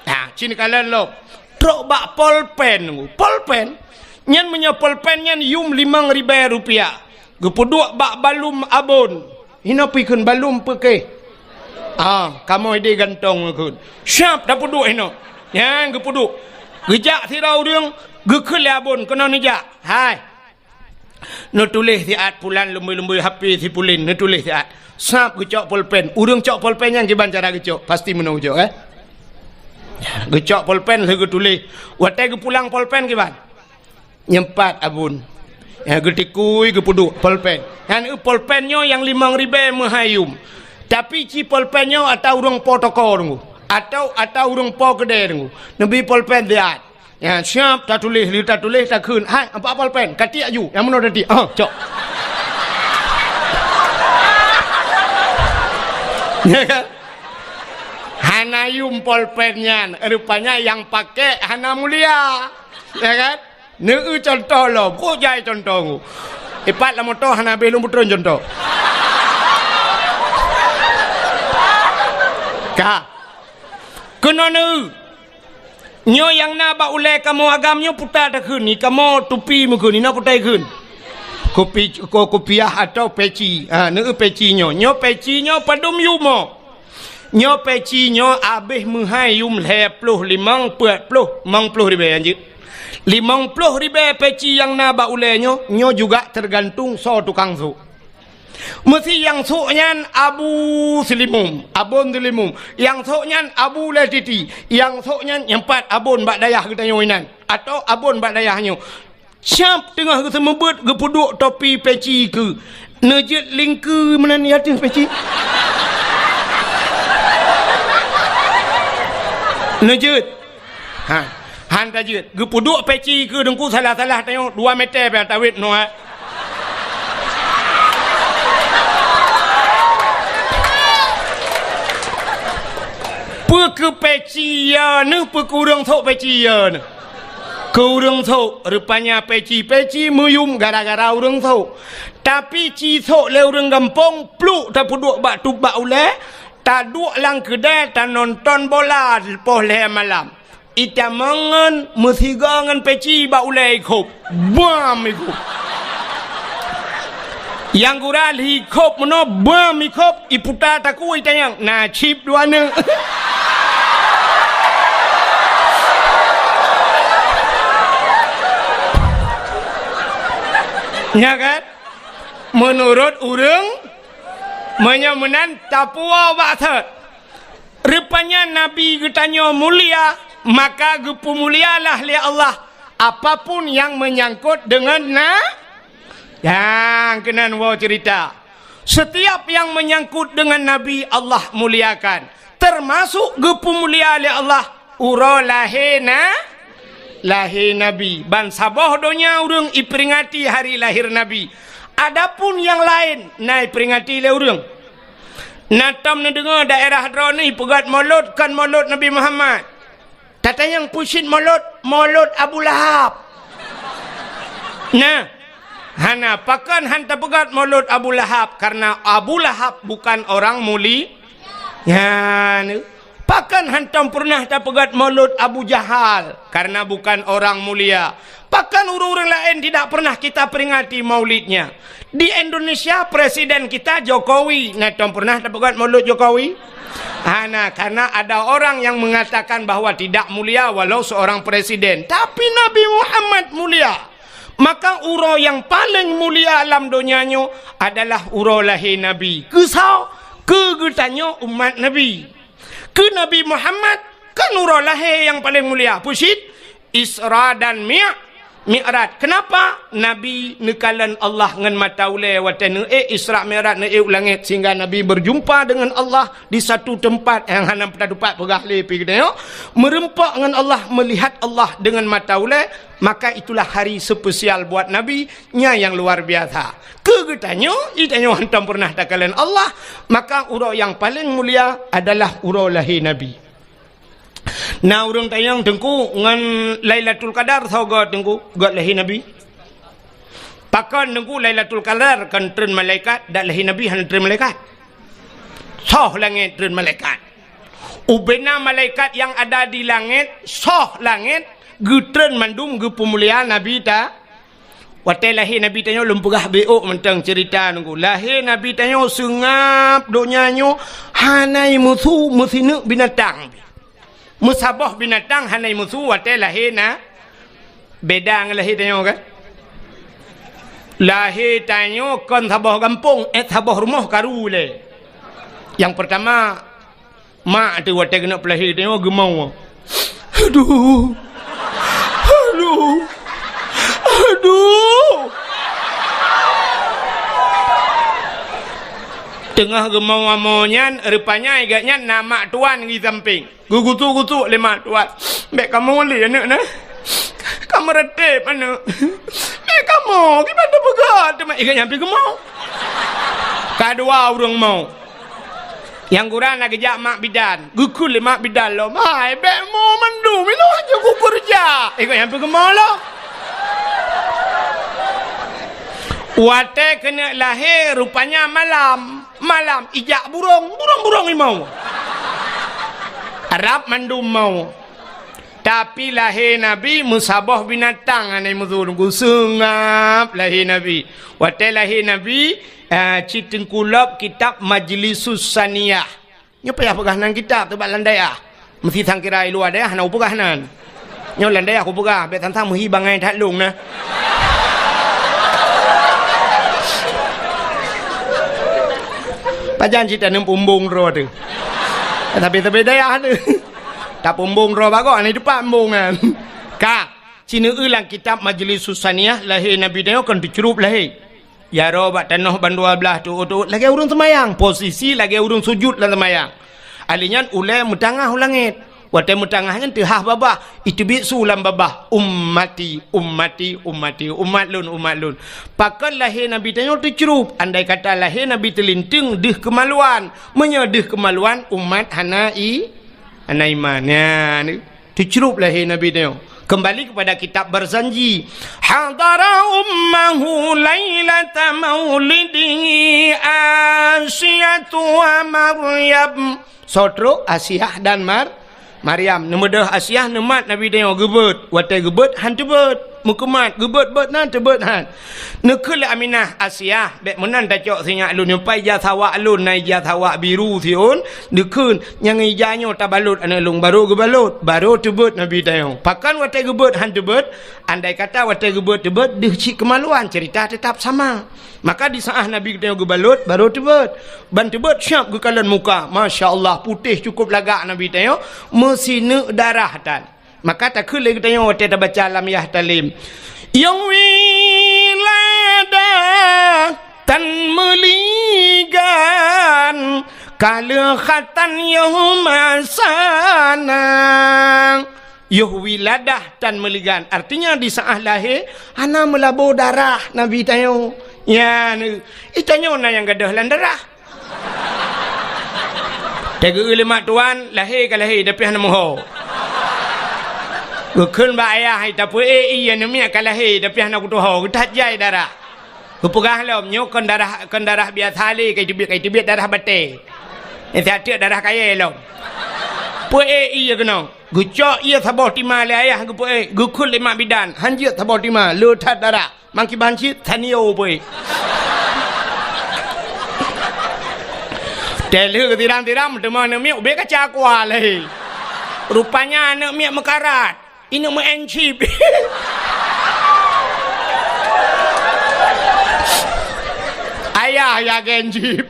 Ha, cin kalon lom. Trok bak polpen. Polpen? Nyan meunyoe polpen nyan yum limong ribèe rupiah. Geupeuduek bak balum abon. Hinoe pih kheun balum peukéh. Ah, kamoe idéh gantong kheun. Syab tapeuduek hinoe. Nyan geupeuduek. Geujak sidroe ureueng, geukheun lé abon keunoe neujak. Hai. Neutuléh siat pulan lumbôi-lumbôi H P si pulan, neutuléh siat. Sab geucok polpen. Ureueng cok polpen nyan kiban cara geucok. Pasti meunoe geucok, eh? Geucok polpen lheueh geutuléh. Watée geupulang polpen kiban? Nyeumpat abon. Ya, geutikui geupeuduek polpen. Nyan eu polpen nyoe nyang limong ribée meuhai yum. Tapi ci polpen nyoe ata ureuëng po toko deungoe. Atau ata ureuëng po keudée deungoe. Neubi polpen siat. Ya, siap tatuléh, lheueh tatuléh takheun. Hai, ampat polpen, katiek aju. Nyang meunoe tatiek. Ah, cok. Ya kan? Hana yum polpen nyan, rupanya nyang pakék hana mulia. Ya kan? Neu cuntoh lom, kok jai cuntoh ngu. Ipat lam moto hana habéh lôn peutron cuntoh. Ka. Keunoe neu. Nyoe nyang na bak ulée kamoe agam nyoe puta takheun, kamoe tupi meukheun, inoe puta kheun. Kupi, ko-, kupiah atau peci. Ha, neu peci nyoe. Nyoe peci nyoe padum yumoe. Nyoe peci nyoe abéh meuhai yum lhée ploh limong, peuet ploh, limong ploh ribée anjeut. Limong ploh ribée peci nyang na bak ulée nyoe, nyoe juga teugantung soe tukang sôk. Meusi nyang sôk nyan Abu Silimum, Abon Silimum. Nyang sôk nyan Abu Letiti. Nyang sôk nyan nyeumpat abon bak dayah geutanyoe inan. Atau abon bak dayah nyoe. Siap teungoh geuseumeubeuet geupeuduek topi peci keu. Neujeuet lingkeu meunan di ateueh peci. Neujeuet. Ha. Han tajeuet. Geupeuduek peci keu deungku salah-salah tanyoe dua meter pih tawét noe. Peu keu peci ya neuh, peu keu ureuëng sôk peci ya neuh. Keu ureuëng sôk, rupanya peci-peci meuyum gara-gara ureuëng sôk. Tapi ci sôk lé ureuëng gampông, pluk tapeuduek bak tup bak ulée, taduek lam keudée tanonton bola poh lhée malam. Itamong ngon meusigoe ngon peci bak ulée ikhôb. Bam ikhôb. Nyang gura lhi ikhôb meunoe bam ikhôb iputa takue itanyong. Na cit dua neuk. Nya kan? Meunurot ureuëng, meunyoe meunan tapuwoe bak sot. Rupanya Nabi geutanyoe mulia, maka geupeumulialah lé Allah apapun nyang meunyangkot deungon na-, nyang keunan woe ceurita. Setiap nyang meunyangkot deungon Nabi, Allah muliakan, teumasok geupeumulia lé Allah uroe lahé na-, lahé Nabi. Ban saboh donya ureuëng iperingati hari lahé Nabi. Adapun nyang laén na iperingati lé ureuëng. Na tom neudeungoe daerah droeneuh peugét molot kon molot Nabi Muhammad. Tatanyong peue cit molot, molot Abu Lahab. Nah, hana, pakon han tapeugét molot Abu Lahab, karena Abu Lahab bukan orang muli-, nyan. Pakon hantom pernah tapeugét molot Abu Jahal, karena bukan orang mulia. Pakon ureuëng-ureuëng laén tidak pernah kita peringati maulidnya? Di Indonesia, presiden kita Jokowi. Na tom pernah tapeugét molot Jokowi? Hana, karena ada orang yang mengatakan bahwa tidak mulia walau seorang presiden. Tapi Nabi Muhammad mulia. Maka uroe nyang paleng mulia lam donya nyoe adalah uroe lahé Nabi. Keu soe? Keu geutanyoe umat Nabi. Keu Nabi Muhammad, kan uroe lahé nyang paleng mulia. Peue cit? Isra dan Mi-, Mi'raj. Kenapa? Nabi neukalon Allah ngon mata ulée watée neuék Isra Mi'raj, neuék u langét, sehingga Nabi berjumpa dengan Allah di satu tempat nyang hana meupat-meupat peugah lé pih geutanyoe. Meureumpok ngon Allah, melihat Allah dengan mata ulée, maka itulah hari spesial buat Nabi, nyan nyang luar biasa. Keu geutanyoe, geutanyoe hantom pernah takalon Allah, maka uroe nyang paleng mulia adalah uroe lahé Nabi. Na ureuëng tanyong, "Teungku, ngon Lailatul Qadar soe göt, Teungku, göt lahé Nabi?" Pakon Teungku Lailatul Qadar kon treun malaikat, dak lahé Nabi hana treun malaikat? Soh langét treun malaikat. Ubena malaikat nyang ada di langét, soh langét, geutreun mandum geupeumulia Nabi ta-, watée lahé Nabi tanyoe lôn peugah beuôk mantong ceurita Teungku. Lahé Nabi tanyoe seungab donya nyoe hana meusu meusineuk binatang. Meusaboh binatang hana meusu watée lahé na, beda ngon lahé tanyoe kan? Lahé tanyoe kon saboh gampông, eh, saboh rumoh karu lé. Nyang peurtama, mak teuh watée keuneuk peulahé tanyoe geumoe. Aduh. Aduh. Aduh. Teungoh geumoe-moe nyan, rupanya gobnyan na mak tuan di sampéng. Geugutuk-gutuk lé mak tuan. "Bèk kamoe lé aneuk na. Kamoe reuteb aneuk. Bèk kamoe, kiban tapeugah teuma ikat nyan pih geumoe." Ka dua ureueng moe. Nyang gura na geujak mak bidan. Geukheun lé mak bidan lom, "Hai, bèk moe mandum, inoe hana kukeureuja." Ikat nyan pih geumoe lom. Watèe keuneuk lahé, rupanya malam. Malam ijak burông, burông-burông imoe. Rab mandum moe. Tapi lahé Nabi meusaboh binatang hana meusu, geuseungab lahé Nabi. Watèe lahé Nabi, eh, cit teungku lom kitab Majlisus Saniyah. Nyoe payah peugah nan kitab teuh bak lam dayah. Meusi sangkira i luwa dayah hana kupeugah nan. Nyoe lam dayah kupeugah, bèk sang-sang meuhi bangai that lôn na. Pajan cit taneum peumbông droe teuh. Tapi sabe dayah teuh. Tapeumbông droe bagoe, hana teupeu mbông nyan. Ka, sineuk lam kitab Majlisus Saniyah, lahé Nabi tanyoe kon teucrueb lahé. Jaroe bak tanoh bandua blaih teuôt-teuôt lagèe ureueng seumayang, posisi lagèe ureueng sujut lam seumayang. Ahli nyan ulèe meutangah u langèt. Watèe meutangah nyan teuhah babah, iteubiet su lam babah, "Ummati, ummati, ummati, umat lôn, umat lôn." Pakon lahé Nabi tanyoe teucrueb, andai kata lahé Nabi teulinteung deuh keumaluan. Meunyoe deuh keumaluan, umat hana i-, hana iman. Nyan. Teucrueb lahé Nabi nyoe. Kembali kepada kitab Barzanji. Hadara ummahu lailata maulidihi Asiyatu wa Maryam. Soe trok? Asiyah dan Mar-, Maryam. Neumeudeuh Asiyah neumat Nabi nyoe geubeuet. Watèe geubeuet, han teubeuet. Meukeumat, geubeuet-beuet nan teubeuet han. Neukheun lé Aminah, "Asiyah, bèk meunan tacok sinyak lôn, nyoe pai ija sawak lôn, na ija sawak biru siôn." Neukheun, "Nyang ija nyoe tabalot aneuk lôn," barô geubalot, barô teubeuet Nabi tanyoe. Pakon watèe geubeuet han teubeuet? Andai kata watèe geubeuet teubeuet, deuh cit keumaluan, ceurita teutap sama. Maka di saát Nabi geutanyoe geubalot, barô teubeuet. Ban teubeuet siap geukalon muka. Masya Allah, putéh cukup lagak Nabi tanyoe, meusineuk darah tan. Maka takheun lé geutanyoe watèe tabaca lam Yahtalim, "Yoh wiladah tan meuligan, ka lheueh khatan yoh masana." Yoh wiladah tan meuligan, artinya di saát lahé hana meulabô darah Nabi tanyoe. Nyan, i tanyoe na nyang gadôh lam darah. Teugeue lé mak tuan, lahé ka lahé, tapi hana meuho. Geukheun bak ayah, "Hai, tapeuék ié, aneuk miet ka lahé, tapi hana kutuho, geuthat jai darah." Geupeugah lom, "Nyoe kon darah, kon darah biasa lé, ka iteubiet, ka iteubiet darah batèe. Nyan siat teuk darah kayèe lom." Peuék ié keunoe. Geucok ié saboh tima lé ayah geupeuék, geukheun lé mak bidan, "Han jeuet saboh tima, le that darah." Mangkiban cit, Sanyo peuék. Teuh lheueh geusiram-siram, teuma aneuk miet ubé kaca aqua lé. Rupanya aneuk miet meukarat. Ineuk meu'en chip. Ayah ya gen chip.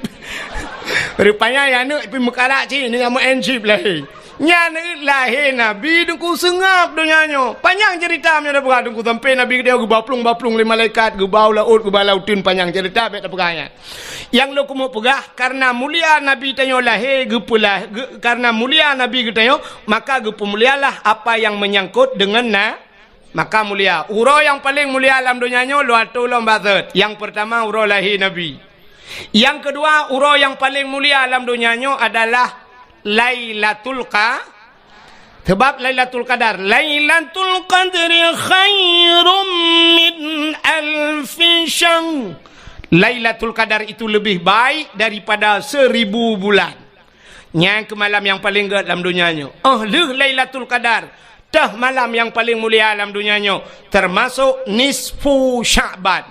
Rupanya ya aneuk pih meukarat cit, ineuk meu'en chip lé. Nyan lahé Nabi Teungku seungab donya nyoe. Panyang ceurita meunyoe tapeugah Teungku, sampoe Nabi geutanyoe geuba plueng-ba plueng lé malaikat, geuba u laôt, geuba lauteun, panyang ceurita bèk tapeugah nyan. Nyang lôn keumeung peugah, kareuna mulia Nabi tanyoe lahé geupeulah-, geu-, kareuna mulia Nabi geutanyoe, maka geupeumulialah apa nyang meunyangkot deungon na-, maka mulia. Uroe nyang paleng mulia lam donya nyoe lôn atô lom bak sot. Nyang peurtama uroe lahé Nabi. Nyang keudua, uroe nyang paleng mulia lam donya nyoe adalah Lailatul Qa-, sebab Lailatul Qadar, "Lailatul Qadri khairum min alfi syahr." Lailatul Qadar itu lebih baik daripada seribu bulan. Nyan keuh malam nyang paleng gèt lam donya nyoe. Óh lheueh Lailatul Qadar, teuh malam nyang paleng mulia lam donya nyoe, teumasok nisfu Sya'ban.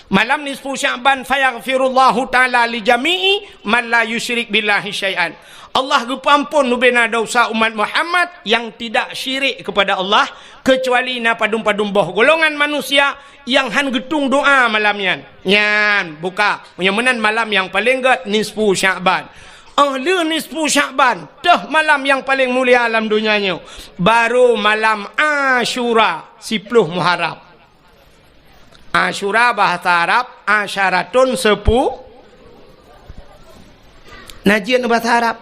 Malam nisfu Sya'ban, "Fayaghfirullahu ta'ala li jami'i man la yusyrik billahi syai'an." Allah geupeuamphon leubeh na desya umat Muhammad nyang tidak syirik kepada Allah, keucuali na padum-padum boh golongan manusia nyang han geutueng doa malam nyan. Nyan, buka. Nyang meunan malam nyang paleng gèt nisfu Sya'ban. Oh, le nisfu Sya'ban, toh malam nyang paleng mulia lam donya nyoe. Baru malam Asyura, siploh Muharram. Asyura bahasa Arab, asyaratun sepu-, na jeuet bahasa Arab.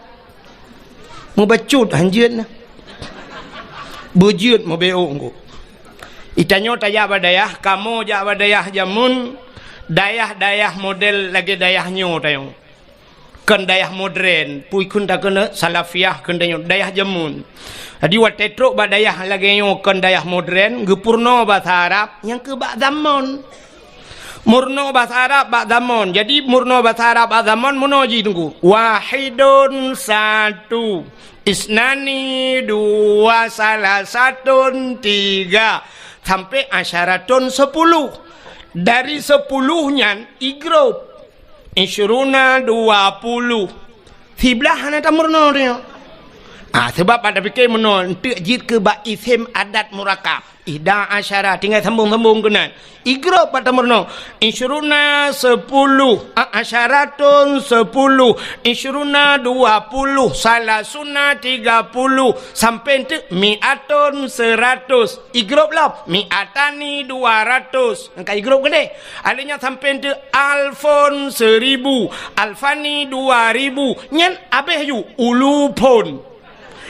Mubacut han jeuet na. Beujeuet mubeu'uk engko. Itanyoe tajak bak dayah, kamoe jak bak dayah jameun, dayah-dayah model lagèe dayah nyoe tanyoe. Kon dayah modern, pui kheun takheun salafiyah kheun tanyoe, dayah jameun. Jadi watèe trok bak dayah lagèe nyoe kon dayah modern, geupeurunoe bahasa Arab, nyang keu bak zamon. Meurunoe bahasa Arab bak zamon. Jadi meurunoe bahasa Arab bak zamon meunoe jih teungku. Wahidun satu, isnani dua, salasatun tiga, sampai asyaratun sepuluh. Dari sepuluh nyan i grup. Isyruna dua puluh. Siblaih hana tameurunoe tanyoe. Ah, sebab pada pikir meunoe, enteuk jeuet keu bak isem adat murakab. Ihda asyara, tinggai sambung-sambung keunan. I grup bak tameurunoe. Isyruna sepuluh, a-, asyaratun sepuluh, isyruna dua puluh, salasuna tiga puluh, sampai enteuk mi'atun seratus. I grup lom, mi'atani dua ratus. Nyang ka i grup keudeh. Alèh nyan sampai enteuk alfun seribu, alfani dua ribu. Nyan abéh ju ulufun.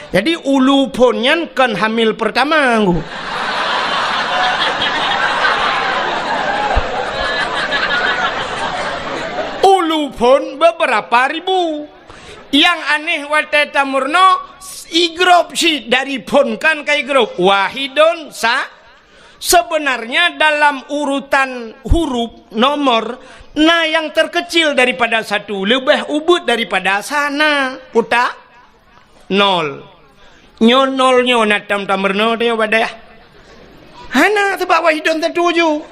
Jadi ulufun nyan kon hamil pertama ngku. Ulufun beberapa ribu. Nyang aneh watèe tameurunoe, i grup cit dari fun kan ka i grup. Wahidun sa-, Sebenarnya dalam urutan huruf, nomor, na nyang terkecil daripada satu, leubeh ubit daripada sana. Utak? Nol. Nyoe nol nyoe na tam-tam meurunoe teuh bak dayah. Hana, sebab wahidun satu ju.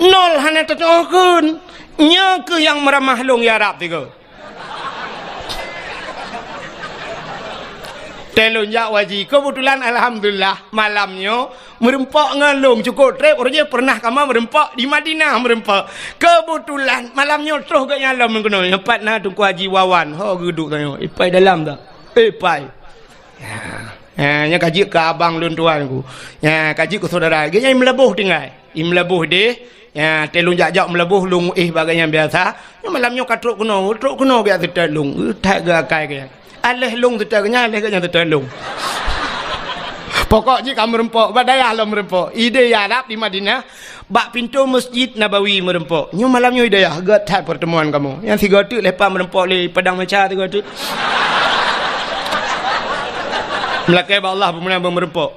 Nol hana teutoh kheun. Nyoe keuh nyang meuramah lôn ya Rab tiga. Teuh lôn jak haji. Keubeutulan, alhamdulillah, malam nyoe meureumpok ngon lôn cukôp trép. Uroe jih pernah kamoe meureumpok di Madinah meureumpok. Keubeutulan, malam nyoe troh gobnyan lom keunoe. Nyoe pat na Teungku Haji Wawan. Ho geuduek tanyoe. Ipai dalam dah. Ipai. Ya. Ya, nyan ka jeuet keu abang lôn tuan ku. Ya, ka jeuet keu syedara. Gobnyan i Meulaboh tinggai. I Meulaboh deh. Ya, teuh lôn jak-jak Meulaboh lôn éh bak gobnyan biasa. Nyoe malam nyoe ka trok keunoe, trok keunoe geujak seutôt lôn. Eh, that geuakai gobnyan. Aléh lôn seutôt gobnyan, aléh gobnyan seutôt lôn. Pokok jih ka meureumpok, bak dayah lom meureumpok. I deh ya Rab di Madinah, bak pintoe Masjid Nabawi meureumpok. Nyoe malam nyoe i dayah, gèt that pertemuan kamoe. Nyang sigoe teuk leupah meureumpok lé Padang Mecha sigoe teuk. Meulakèe bak Allah peumeunan meureumpok.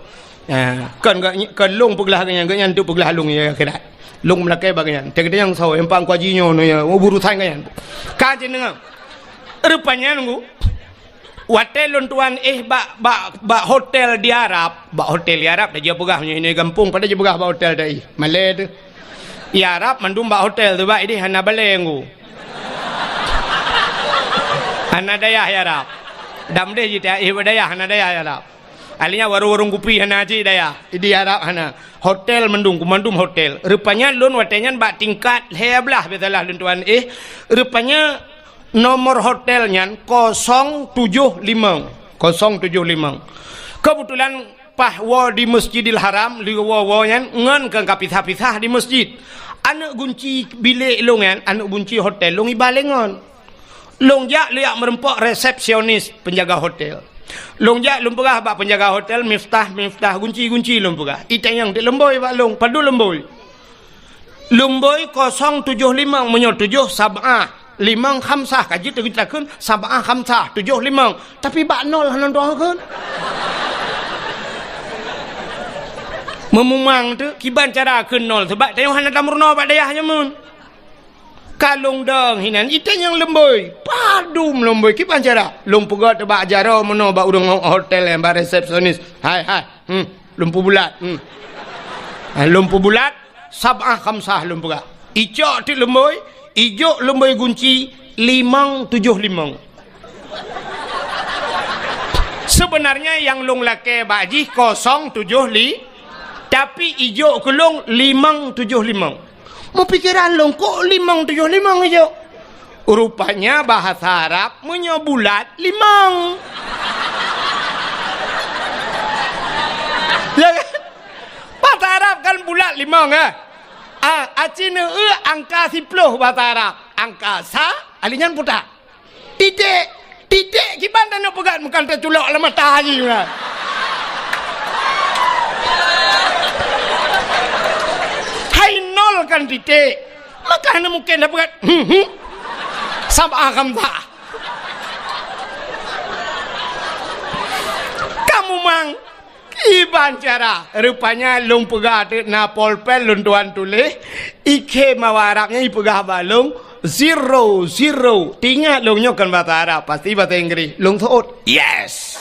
Ha, kon geuh, kon lôn peuglah geuh nyan, geuh nyan teuk peuglah lôn ya akhirat. Lôn meulakèe bak geuh nyan. Teukeudeh nyang soe, nyang pang kuaji nyoe, nyoe, ya, urusan geuh nyan. Ka jeuet deungö. Rupanya nunggu. Watèe lôn tuan éh bak, bak, bak hotel di Arab. Bak hotel di Arab, dah jipeugah nyoe, nyoe gampông, padahai jipeugah bak hotel dah éh. Malèe teuh. Di Arab mandum bak hotel teuh, bak ideh hana balèe nunggu. Hana dayah di Arab. Dam deh jih ta éh bak dayah, hana dayah di Arab. Akhirnya warong-warong kupi hana cit dayah. Di Arab hana. Hotel mandum, mandum hotel. Rupanya lôn watèe nyan bak tingkat lhèe blah biasalah lôn tuan éh. Rupanya nomor hotel nyan kosong tujoh limong. Kosong tujoh limong. Keubeutulan paih woe di Masjidil Haram, lheuh woe-woe nyan ngon keu ka pisah-pisah di masjid. Aneuk gunci bilék lôn nyan, aneuk gunci hotel lôn iba lé ngon. Lôn jak, lôn jak meureumpok resepsionis penjaga hotel. Lôn jak lôn peugah bak penjaga hotel, "Miftah, miftah, gunci, gunci," lôn peugah. Itanyong teuk lumbôi bak lôn, padub lumbôi. Lumbôi kosong tujoh limong, meunyoe tujoh sab'ah, limong khamsah, ka jeuet takheun sab'ah khamsah, tujoh limong. Tapi bak nol hana teutoh kheun. Meumumang teuk, kiban cara kheun nol, sabab tanyoe hana tameurunoe bak dayah jameun. Ka lôn dong hinan, itanyong lumbôi. Padub lumbôi, kiban cara? Lôn peugah teuk bak jaroe meunoe bak ureueng hotel nyan, bak resepsionis. Hai, hai. Hmm. Lôn peubulat. Hmm. Ha, lôn peubulat, sab'ah khamsah lôn peugah. Icok teuk lumbôi, ijok lumbôi gunci, limong tujoh limong. Sebenarnya nyang lôn lakèe bak jih kosong tujoh li-, tapi ijok keu lôn limong tujoh limong. Meupikeran lôn, kok limong tujoh limong ijok? Rupanya bahasa Arab meunyoe bulat, limong. Ya kan? Bahasa Arab kan bulat, limong, eh? Ah, aci neueu angka siploh bahasa Arab. Angka sa, ali nyan puta. Titik. Titik kiban tanyoe peugah, bukan teuculok lam mata jih, kan? Hai nol kan titik. Maka hana mungkin dah peugah, hmm, hmm. Sab'ah khamsah. Kamu mang, kiban cara. Rupanya lôn peugah teuk na polpen lôn tuan tuléh, ikhém awak Arab nyan ipeugah bak lôn, zero, zero. Teuingat lôn nyoe kon bahasa Arab, pasti bahasa Inggris. Lôn seuôt, yes.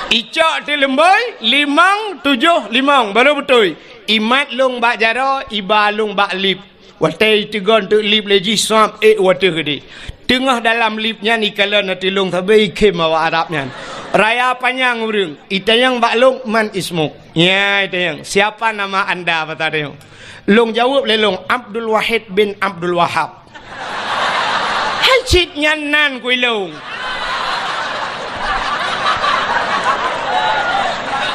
Icok teuk leumbôi, limong, tujoh, limong, baru beutôi. Imat lôn bak jaroe, iba lôn bak lip. Watèe iteugon teuk lip lé jih, sab ék watèe geudeh. Teungoh dalam lip nyan ikalon ateueh lôn sabe ikhém awak Arab nyan. Raya panyang ureueng, itanyong bak lôn, "Man ismuk?" Nya itanyong, "Siapa nama anda?" Bata tanyong. Lôn jaweueb lé lôn, "Abdul Wahid bin Abdul Wahab." Hai cit nyan nan kui lôn.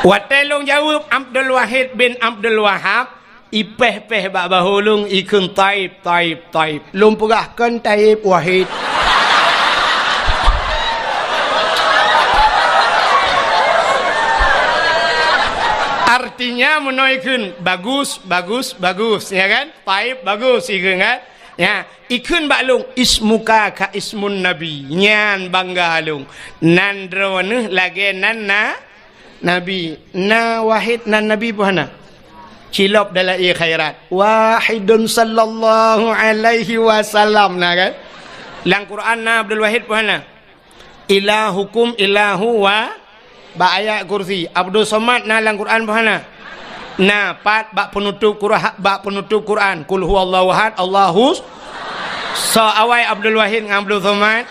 Watèe lôn jaweueb Abdul Wahid bin Abdul Wahab, ipéh-péh bak bahô lôn, ikheun, "Taib, Taib, Taib." Lôn peugah, "Kon Taib, Wahid." Artinya meunoe ikheun, "Bagus, bagus, bagus," ya kan? "Taib, bagus," ikheun kan? Ya, ikheun bak lôn, "Ismuka ka ismun Nabi." Nyan bangga lôn. Nan droeneuh lagèe nan na Nabi, na Wahid nan Nabi peue hana? Cilop dalam ie khairat. Wahidun sallallahu alaihi wasallam na kan? Lam Quran na Abdul Wahid peue hana? Ilahukum ilahu wa, bak ayat kursi. Abdul Somad na lam Quran peue hana? Na, pat bak penutup Qur'an, bak penutup Quran. Qul huwallahu ahad, Allahus. Soe awai Abdul Wahid ngon Abdul Somad?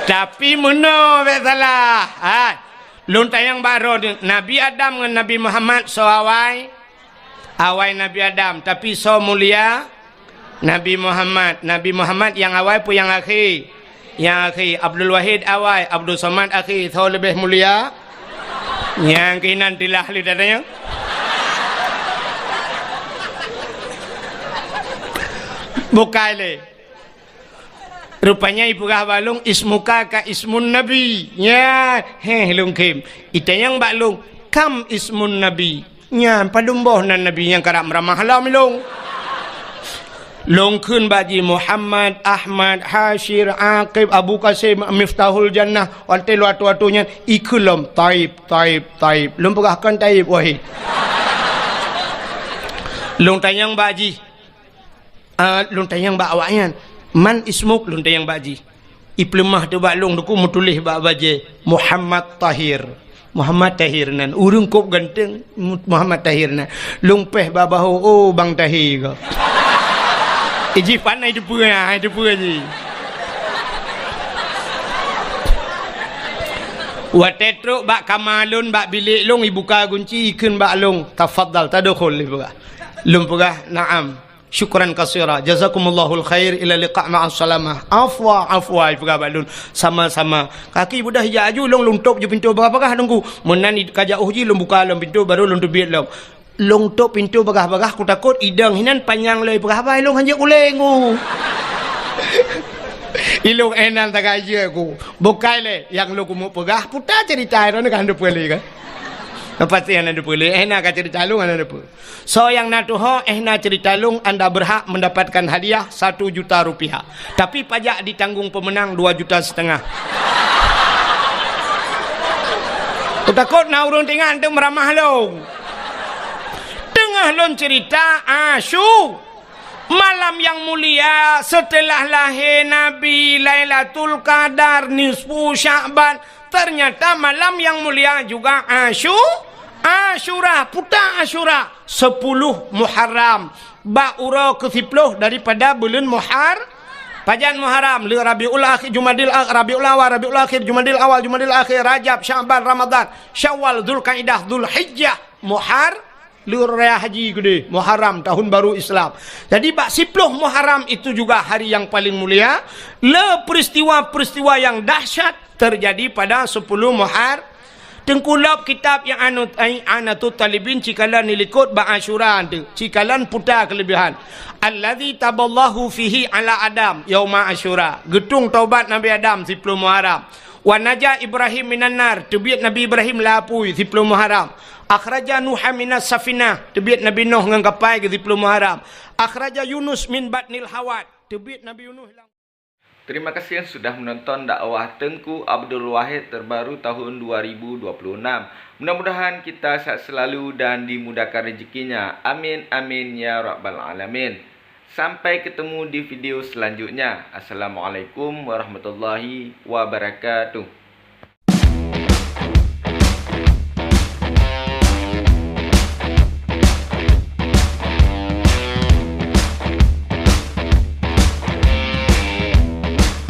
Tapi meunoe bèk salah. Ha. Lôn tanyong bak droeneuh, Nabi Adam ngon Nabi Muhammad soe awai? Awai Nabi Adam, tapi soe mulia? Nabi Muhammad. Nabi Muhammad nyang awai peue nyang akhé? Nyang akhé. Abdul Wahid awai, Abdul Somad akhé. Soe leubeh mulia? Nyang keunan tilah lé tatanyong. Bukai lé. Rupanya ipeugah bak lôn, "Ismuka ka ismun Nabi." Nya, héh lôn khém. Itanyong bak lôn, "Kam ismun Nabi?" Nyan padum boh nan Nabi nyang karab meuramah lom lôn. Lôn kheun bak jih, Muhammad, Ahmad, Hasyir, Aqib, Abu Qasim, Miftahul Jannah. Watèe lôn atoe-atoe nyan, ikheun lom, "Taib, Taib, Taib." Lôn peugah, "Kon Taib, Wahid." Lôn tanyong bak jih, Ah, lôn tanyong bak awaknyan, "Man ismuk?" Lôn tanyong bak jih. Ipeuleumah teuk bak lôn, teungku meutuléh bak bajèe, "Muhammad Tahir." Muhammad Tahir nan. Ureueng kôb ganteng, Mu-, Muhammad Tahir nan. Lôn péh bak bahô, "Oh, Bang Tahir ko." Iji pan ai teupeue, ai teupeue jih. Watèe trok bak kama lôn, bak bilék lôn, ibuka gunci, ikheun bak lôn, "Tafadhal, tadkhul," ipeugah. Lôn peugah, "Na'am." "Syukran katsira. Jazakumullahul khair. Ila liqa ma'as salamah." "Afwa, afwa," ipeugah bak lôn. "Sama-sama." Kaki beudah ijak aju, lôn, lôn tôp ju pintoe bagah-bagah, teungku. Meunan i-, ka jauh jih lôn buka lom pintoe, baru lôn teubiet lom. Lôn tôp pintoe bagah-bagah, kutakot idong hinan panyang lom ipeugah haba, ilôn hanjeuet ulèe, teungku. Ilôn éh nan tagajeuet ku. Bukai lé, nyang lôn keumeung peugah, puta cerita droeneuh ka han teupeue lé kan? Pasti hana teupeue lé, éh na ka cerita lôn hana teupeue. Soe nyang na tuho, éh na cerita lôn, anda berhak mendapatkan hadiah satu juta rupiah. Tapi pajak ditanggung pemenang dua juta setengah. Kutakot na ureueng teuingat teuk meuramah lôn. Teungoh lôn cerita, asu. Malam yang mulia setelah lahé Nabi, Lailatul Qadar, nisfu Sya'ban, ternyata malam yang mulia juga Asyu-, Asyura, puta Asyura, sepuluh Muharram, bak uroe keusiploh daripada buleuen Muhar-, Pajan Muharram, le Rabiul Akhir, Jumadil Akhir, Rabiul Awal, Rabiul Akhir, Jumadil Awal, Jumadil Akhir, Rajab, Sya'ban, Ramadan, Syawal, Zulkaidah, Zulhijjah, Muhar, le raya haji keudeh, Muharram, tahun baru Islam. Jadi bak siploh Muharram itu juga hari yang paling mulia, le peristiwa-peristiwa yang dahsyat terjadi pada sepuluh Muhar. Teungku lop kitab yang anu, ai, I'anatut Talibin cikalon nilikot bak Asyura tu, cikalon puta kelebihan. Allazi taballahu fihi ala Adam yauma Asyura. Geutung taubat Nabi Adam siploh Muharram. Wa naja Ibrahim minan nar, teubiet Nabi Ibrahim lam apui siploh Muharram. Akhraja Nuha minas safinah, teubiet Nabi Nuh ngon kapai geuh siploh Muharram. Akhraja Yunus min batnil hawat, teubiet Nabi Yunus lam Terima kasih yang sudah menonton dakwah Teungku Abdul Wahid terbaru tahun dua ribu dua puluh enam. Mudah-mudahan kita sehat selalu dan dimudahkan rezekinya. Amin, amin, ya rabbal alamin. Sampai ketemu di video selanjutnya. Assalamualaikum warahmatullahi wabarakatuh.